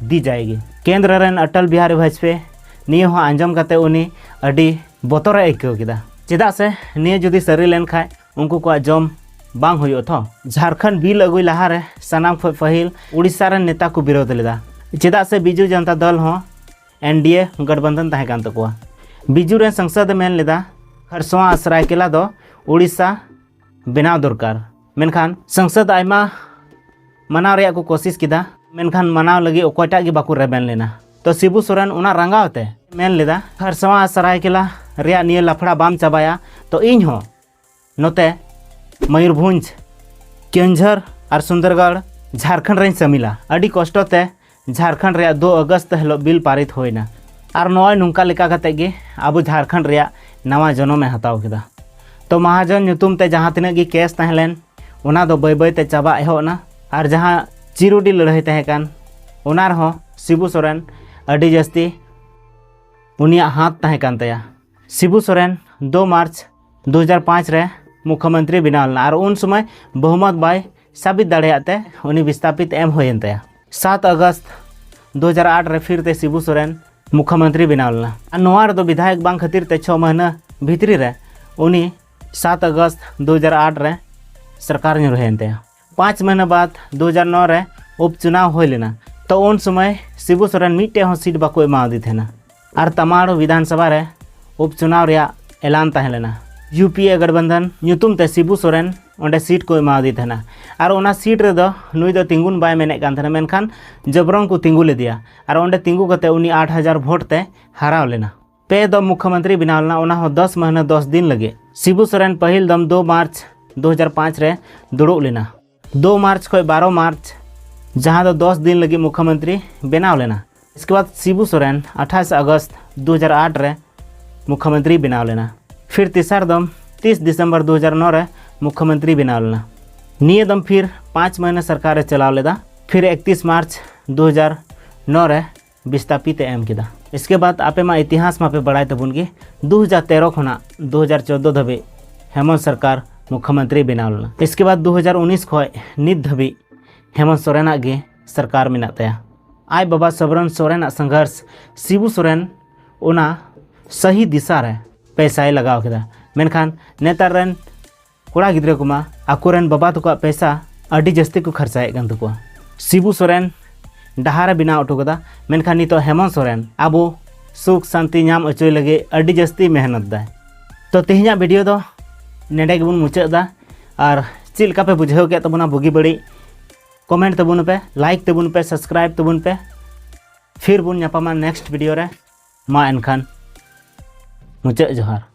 दी जाएगी।" ᱠᱮᱱᱫᱨᱚ ᱨᱮᱱ ᱚᱴᱚᱞ ᱵᱤᱦᱟᱨᱤ ᱵᱟᱡᱽᱯᱮᱭᱤ ᱱᱤᱭᱟᱹ ᱦᱚᱸ ᱟᱸᱡᱚᱢ ᱠᱟᱛᱮ ᱩᱱᱤ ᱟᱹᱰᱤ ᱵᱚᱛᱚᱨᱮ ᱟᱹᱭᱠᱟᱹᱣ ᱠᱮᱫᱟ᱾ ᱪᱮᱫᱟᱜ ᱥᱮ ᱱᱤᱭᱟᱹ ᱡᱩᱫᱤ ᱥᱟᱹᱨᱤ ᱞᱮᱱ ᱠᱷᱟᱡ ᱩᱱᱠᱩ ᱠᱚᱣᱟᱜ ᱡᱚᱢ ᱵᱟᱝ ᱦᱩᱭᱩᱜᱼᱟ ᱛᱷᱚ᱾ ᱡᱷᱟᱲᱠᱷᱚᱸᱰ ᱵᱤᱞ ᱟᱹᱜᱩᱭ ᱞᱟᱦᱟᱨᱮ ᱥᱟᱱᱟᱢ ᱠᱷᱚᱱ ᱯᱟᱹᱦᱤᱞ ᱩᱲᱤᱥᱥᱟ ᱨᱮᱱ ᱱᱮᱛᱟ ᱠᱚ ᱵᱤᱨᱳᱫ ᱞᱮᱫᱟ᱾ ᱪᱮᱫᱟᱜ ᱥᱮ ᱵᱤᱡᱩ ᱡᱚᱱᱛᱟ ᱫᱚᱞ ᱦᱚᱸ NDA ᱜᱚᱴᱵᱚᱱᱫᱷᱚᱱ ᱛᱟᱦᱮᱸ ᱠᱟᱱ ᱛᱟᱠᱚᱣᱟ᱾ ᱵᱤᱡᱩ ᱨᱮᱱ ᱥᱚᱝᱥᱚᱫ ᱮ ᱢᱮᱱ ᱞᱮᱫᱟ, ᱠᱷᱟᱨᱥᱚᱣᱟ ᱟᱨ ᱥᱟᱨᱟᱭᱠᱮᱞᱟ ᱫᱚ ᱩᱲᱤᱥᱥᱟ ᱵᱮᱱᱟᱣ ᱫᱚᱨᱠᱟᱨ᱾ ᱢᱮᱱᱠᱷᱟᱱ ᱥᱚᱝᱥᱚᱫ ᱟᱭᱢᱟ ᱢᱟᱱᱟᱣ ᱨᱮᱭᱟᱜ ᱠᱚ ᱠᱳᱥᱤᱥ ᱠᱮᱫᱟ, ᱢᱮᱱᱠᱷᱟᱱ ᱢᱟᱱᱟᱣ ᱞᱟᱹᱜᱤᱫ ᱚᱠᱚᱭᱴᱟᱜ ᱜᱮ ᱵᱟᱠᱚ ᱨᱮᱵᱮᱱ ᱞᱮᱱᱟ᱾ ᱛᱚ ᱥᱤᱵᱩ ᱥᱚᱨᱮᱱ ᱚᱱᱟ ᱨᱟᱸᱜᱟᱣ ᱛᱮ ᱢᱮᱱ ᱞᱮᱫᱟ, "ᱠᱷᱟᱨᱥᱟᱣᱟ ᱥᱟᱨᱟᱭᱠᱮᱞᱟ ᱨᱮᱭᱟᱜ ᱱᱤᱭᱟᱹ ᱞᱟᱯᱷᱲᱟ ᱵᱟᱢ ᱪᱟᱵᱟᱭᱟ, ᱛᱚ ᱤᱧ ᱦᱚᱸ ᱱᱚᱛᱮ ᱢᱚᱭᱩᱨᱵᱷᱚᱸᱡᱽ, ᱠᱮᱣᱚᱱᱡᱷᱚᱨ ᱟᱨ ᱥᱩᱱᱫᱚᱨᱜᱚᱲ ᱡᱷᱟᱨᱠᱷᱚᱸᱰ ᱨᱮᱧ ᱥᱟᱹᱢᱤᱞᱟ᱾" ᱟᱹᱰᱤ ᱠᱚᱥᱴᱚ ᱛᱮ ᱡᱷᱟᱨᱠᱷᱚᱸᱰ ᱨᱮᱭᱟᱜ ᱫᱩ ᱟᱜᱚᱥᱴ ᱦᱤᱞᱳᱜ ᱵᱤᱞ ᱯᱟᱨᱤᱛ ᱦᱩᱭᱱᱟ᱾ ᱟᱨ ᱱᱚᱜᱼᱚᱭ ᱱᱚᱝᱠᱟ ᱞᱮᱠᱟ ᱠᱟᱛᱮ ᱜᱮ ᱟᱵᱚ ᱡᱷᱟᱨᱠᱷᱚᱸᱰ ᱨᱮᱭᱟᱜ ᱱᱟᱣᱟ ᱡᱚᱱᱚᱢ ᱮ ᱦᱟᱛᱟᱣ ᱠᱮᱫᱟ᱾ ᱛᱚ ᱢᱟᱦᱟᱡᱚᱱ ᱧᱩᱛᱩᱢ ᱛᱮ ᱡᱟᱦᱟᱸ ᱛᱤᱱᱟᱹᱜ ᱜᱮ ᱠᱮᱥ ᱛᱟᱦᱮᱸ ᱞᱮᱱ, ᱚᱱᱟ ᱫᱚ ᱵᱟᱹᱭ ᱵᱟᱹᱭ ᱛᱮ ᱪᱟᱵᱟ ᱮᱦᱚᱵ ᱮᱱᱟ᱾ ᱟᱨ ᱡᱟᱦᱟᱸ ᱪᱤᱨᱩᱰᱤ ᱞᱟᱹᱲᱦᱟᱹᱭ ᱛᱟᱦᱮᱸ ᱠᱟᱱ, ᱚᱱᱟ ᱨᱮᱦᱚᱸ ᱥᱤᱵᱩ ᱥᱚᱨᱮᱱ ᱟᱹᱰᱤ ᱡᱟᱹᱥᱛᱤ ᱩᱱᱤᱭᱟᱜ ᱦᱟᱛ ᱛᱟᱦᱮᱸ ᱠᱟᱱ ᱛᱟᱭᱟ᱾ ᱥᱤᱵᱩ ᱥᱚᱨᱮᱱ ᱫᱩ ᱢᱟᱨᱪ ᱫᱩ ᱦᱟᱡᱟᱨ ᱯᱟᱸᱪ ᱨᱮ ᱢᱩᱠᱷᱭᱚᱢᱚᱱᱛᱨᱤ ᱵᱮᱱᱟᱣ ᱞᱮᱱᱟ ᱟᱨ ᱩᱱ ᱥᱚᱢᱚᱭ ᱵᱚᱦᱩᱢᱚᱛ ᱵᱟᱭ ᱥᱟᱵᱤᱛ ᱫᱟᱲᱮᱭᱟᱜ ᱛᱮ ᱩᱱᱤ ᱵᱤᱥᱛᱟᱯᱤᱛ ᱮᱢ ᱦᱩᱭᱮᱱ ᱛᱟᱭᱟ᱾ ᱥᱟᱛ ᱟᱜᱚᱥᱴ ᱫᱩ ᱦᱟᱡᱟᱨ ᱟᱴ ᱨᱮ ᱯᱷᱤᱨ ᱛᱮ ᱥᱤᱵᱩ ᱥᱚᱨᱮᱱ ᱢᱩᱠᱷᱭᱚᱢᱚᱱᱛᱨᱤ ᱵᱮᱱᱟᱣ ᱞᱮᱱᱟ᱾ ᱟᱨ ᱱᱚᱣᱟ ᱨᱮᱫᱚ ᱵᱤᱫᱷᱟᱭᱚᱠ ᱵᱟᱝ ᱠᱷᱟᱹᱛᱤᱨ ᱛᱮ ᱪᱷᱚ ᱢᱟᱹᱦᱱᱟᱹ ᱵᱷᱤᱛᱨᱤ ᱨᱮ ᱩᱱᱤ ᱥᱟᱛ ᱟᱜᱚᱥᱴ ᱫᱩ ᱦᱟᱡᱟᱨ ᱟᱴ ᱨᱮ ᱥᱚᱨᱠᱟᱨ ᱧᱩᱨᱦᱟᱹᱭᱮᱱ ᱛᱟᱭᱟ᱾ ᱯᱟᱸᱪ ᱢᱟᱹᱦᱱᱟᱹ ᱵᱟᱫ ᱫᱩ ᱦᱟᱡᱟᱨ ᱱᱚ ᱨᱮ ᱩᱯᱪᱩᱱᱟᱣ ᱦᱩᱭ ᱞᱮᱱᱟ᱾ ᱛᱚ ᱩᱱ ᱥᱚᱢᱚᱭ ᱥᱤᱵᱩ ᱥᱚᱨᱮᱱ ᱢᱤᱫᱴᱮᱡ ᱦᱚᱸ ᱥᱤᱴ ᱵᱟᱠᱚ ᱮᱢᱟᱣᱟᱫᱮ ᱛᱟᱦᱮᱱᱟ᱾ ᱟᱨ ᱛᱟᱢᱟᱲ ᱵᱤᱫᱷᱟᱱ ᱥᱚᱵᱷᱟ ᱨᱮ ᱩᱯᱪᱩᱱᱟᱣ ᱨᱮᱭᱟᱜ ᱮᱞᱟᱱ ᱛᱟᱦᱮᱸ ᱞᱮᱱᱟ᱾ ᱭᱩ ᱯᱤ ᱮ ᱜᱟᱴᱷᱵᱟᱱᱫᱷᱟᱱ ᱧᱩᱛᱩᱢ ᱛᱮ ᱥᱤᱵᱩ ᱥᱚᱨᱮᱱ ᱚᱸᱰᱮ ᱥᱤᱴ ᱠᱚ ᱮᱢᱟᱣᱟᱫᱮ ᱛᱟᱦᱮᱱᱟ᱾ ᱟᱨ ᱚᱱᱟ ᱥᱤᱴ ᱨᱮᱫᱚ ᱱᱩᱭ ᱫᱚ ᱛᱤᱸᱜᱩᱱ ᱵᱟᱭ ᱢᱮᱱᱮᱫ ᱠᱟᱱ ᱛᱟᱦᱮᱱᱟ, ᱢᱮᱱᱠᱷᱟᱱ ᱡᱚᱵᱨᱚᱱ ᱠᱚ ᱛᱤᱸᱜᱩ ᱞᱮᱫᱮᱭᱟ᱾ ᱟᱨ ᱚᱸᱰᱮ ᱛᱤᱸᱜᱩ ᱠᱟᱛᱮ ᱩᱱᱤ ᱟᱴ ᱦᱟᱡᱟᱨ ᱵᱷᱳᱴ ᱛᱮ ᱦᱟᱨᱟᱣ ᱞᱮᱱᱟ᱾ ᱯᱮ ᱫᱚᱢ ᱢᱩᱠᱷᱭᱚᱢᱚᱱᱛᱨᱤ ᱵᱮᱱᱟᱣ ᱞᱮᱱᱟ, ᱚᱱᱟ ᱦᱚᱸ ᱫᱚᱥ ᱢᱟᱹᱦᱱᱟᱹ ᱫᱚᱥ ᱫᱤᱱ ᱞᱟᱹᱜᱤᱫ᱾ ᱥᱤᱵᱩ ᱥᱚᱨᱮᱱ ᱯᱟᱹᱦᱤᱞ ᱫᱚᱢ ᱫᱩ ᱢᱟᱨᱪ ᱫᱩ ᱦᱟᱡᱟᱨ ᱯᱟᱸᱪ ᱨᱮ ᱫᱩᱲᱩᱵ ᱞᱮᱱᱟ᱾ ᱫᱩ ᱢᱟᱨᱪ ᱠᱷᱚᱱ ᱵᱟᱨᱚ ᱢᱟᱨᱪ, ᱡᱟᱦᱟᱸ ᱫᱚ ᱫᱚᱥ ᱫᱤᱱ ᱞᱟᱹᱜᱤᱫ ᱢᱩᱠᱷᱭᱚᱢᱚᱱᱛᱨᱤ ᱵᱮᱱᱟᱣ ᱞᱮᱱᱟ᱾ ᱤᱥᱠᱮ ᱵᱟᱫ ᱥᱤᱵᱩ ᱥᱚᱨᱮᱱ ᱟᱴᱷᱟᱥ ᱟᱜᱚᱥᱴ ᱫᱩ ᱦᱟᱡᱟᱨ ᱟᱴ ᱨᱮ ᱢᱩᱠᱷᱭᱚᱢᱚᱱᱛᱨᱤ ᱵᱮᱱᱟᱣ ᱞᱮᱱᱟ᱾ ᱯᱷᱤᱨ ᱛᱮᱥᱟᱨ ᱫᱚᱢ ᱛᱤᱥ ᱫᱤᱥᱚᱢᱵᱚᱨ ᱫᱩ ᱦᱟᱡᱟᱨ ᱱᱚ ᱨᱮ ᱢᱩᱠᱷᱭᱚᱢᱚᱱᱛᱨᱤ ᱵᱮᱱᱟᱣ ᱞᱮᱱᱟ᱾ ᱱᱤᱭᱟᱹ ᱫᱚᱢ ᱯᱷᱤᱨ ᱯᱟᱸᱪ ᱢᱟᱹᱦᱱᱟᱹ ᱥᱚᱨᱠᱟᱨ ᱮ ᱪᱟᱞᱟᱣ ᱞᱮᱫᱟ᱾ ᱯᱷᱤᱨ ᱮᱠᱛᱤᱥ ᱢᱟᱨᱪ ᱫᱩ ᱦᱟᱡᱟᱨ ᱱᱚ ᱨᱮ ᱵᱤᱥᱛᱟᱯᱤᱛ ᱮ ᱮᱢ ᱠᱮᱫᱟ᱾ ᱤᱥᱠᱮ ᱵᱟᱫ ᱟᱯᱮ ᱢᱟ ᱤᱛᱤᱦᱟᱥ ᱢᱟᱯᱮ ᱵᱟᱲᱟᱭ ᱛᱟᱵᱚᱱ ᱜᱮ, ᱫᱩ ᱦᱟᱡᱟᱨ ᱛᱮᱨᱚ ᱠᱷᱚᱱᱟᱜ ᱫᱩ ᱦᱟᱡᱟᱨ ᱪᱳᱫᱽᱫᱳ ᱫᱷᱟᱹᱵᱤᱡ ᱦᱮᱢᱚᱱᱛ ᱥᱚᱨᱠᱟᱨ ᱢᱩᱠᱷᱭᱚᱢᱚᱱᱛᱨᱤ ᱵᱮᱱᱟᱣ ᱞᱮᱱᱟ᱾ ᱤᱥᱠᱮ ᱵᱟᱫ ᱫᱩ ᱦᱟᱡᱟᱨ ᱩᱱᱤᱥ ᱠᱷᱚᱱ ᱱᱤᱛ ᱫᱷᱟᱹᱵᱤᱡ ᱦᱮᱢᱚᱱᱛ ᱥᱚᱨᱮᱱᱟᱜ ᱜᱮ ᱥᱚᱨᱠᱟᱨ ᱢᱮᱱᱟᱜ ᱛᱟᱭᱟ᱾ ᱟᱡ ᱵᱟᱵᱟ ᱥᱚᱵᱨᱚᱱ ᱥᱚᱨᱮᱱᱟᱜ ᱥᱚᱝᱜᱷᱚᱨᱥ ᱥᱤᱵᱩ ᱥᱚᱨᱮᱱ ᱚᱱᱟ ᱥᱟᱹᱦᱤ ᱫᱤᱥᱟ ᱨᱮ ᱯᱮᱥᱟᱭ ᱞᱟᱜᱟᱣ ᱠᱮᱫᱟ᱾ ᱢᱮᱱᱠᱷᱟᱱ ᱱᱮᱛᱟᱨ ᱨᱮᱱ ᱠᱚᱲᱟ ᱜᱤᱫᱽᱨᱟᱹ ᱠᱚᱢᱟ ᱟᱠᱚᱨᱮᱱ ᱵᱟᱵᱟ ᱛᱟᱠᱚᱣᱟᱜ ᱯᱮᱥᱟ ᱟᱹᱰᱤ ᱡᱟᱹᱥᱛᱤ ᱠᱚ ᱠᱷᱚᱨᱪᱟᱭᱮᱫ ᱠᱟᱱ ᱛᱟᱠᱚᱣᱟ᱾ ᱥᱤᱵᱩ ᱥᱚᱨᱮᱱ ᱰᱟᱦᱟᱨ ᱮ ᱵᱮᱱᱟᱣ ᱦᱚᱴᱚ ᱠᱟᱫᱟ, ᱢᱮᱱᱠᱷᱟᱱ ᱱᱤᱛᱚᱜ ᱦᱮᱢᱚᱱᱛ ᱥᱚᱨᱮᱱ ᱟᱵᱚ ᱥᱩᱠ ᱥᱟᱱᱛᱤ ᱧᱟᱢ ᱦᱚᱪᱚᱭ ᱞᱟᱹᱜᱤᱫ ᱟᱹᱰᱤ ᱡᱟᱹᱥᱛᱤ ᱢᱮᱦᱱᱚᱛ ᱫᱟᱭ᱾ ᱛᱚ ᱛᱮᱦᱮᱧᱟᱜ ᱵᱷᱤᱰᱤᱭᱳ ᱫᱚ ᱱᱮᱰᱮ ᱜᱮᱵᱚᱱ ᱢᱩᱪᱟᱹᱫ ᱮᱫᱟ᱾ ᱟᱨ ᱪᱮᱫ ᱞᱮᱠᱟ ᱯᱮ ᱵᱩᱡᱷᱟᱹᱣ ᱠᱮᱫ ᱛᱟᱵᱚᱱᱟ ᱵᱩᱜᱤ ᱵᱟᱹᱲᱤᱡ, ᱠᱚᱢᱮᱱᱴ ᱛᱟᱵᱚᱱ ᱯᱮ, ᱞᱟᱭᱤᱠ ᱛᱟᱵᱚᱱ ᱯᱮ, ᱥᱟᱵᱥᱠᱨᱟᱭᱤᱵ ᱛᱟᱵᱚᱱ ᱯᱮ᱾ ᱯᱷᱤᱨ ᱵᱚᱱ ᱧᱟᱯᱟᱢᱟ ᱱᱮᱠᱥᱴ ᱵᱷᱤᱰᱤᱭᱳ ᱨᱮ᱾ ᱢᱟ ᱮᱱᱠᱷᱟᱱ ᱢᱩᱪᱟᱹᱫ ᱡᱚᱦᱟᱨ᱾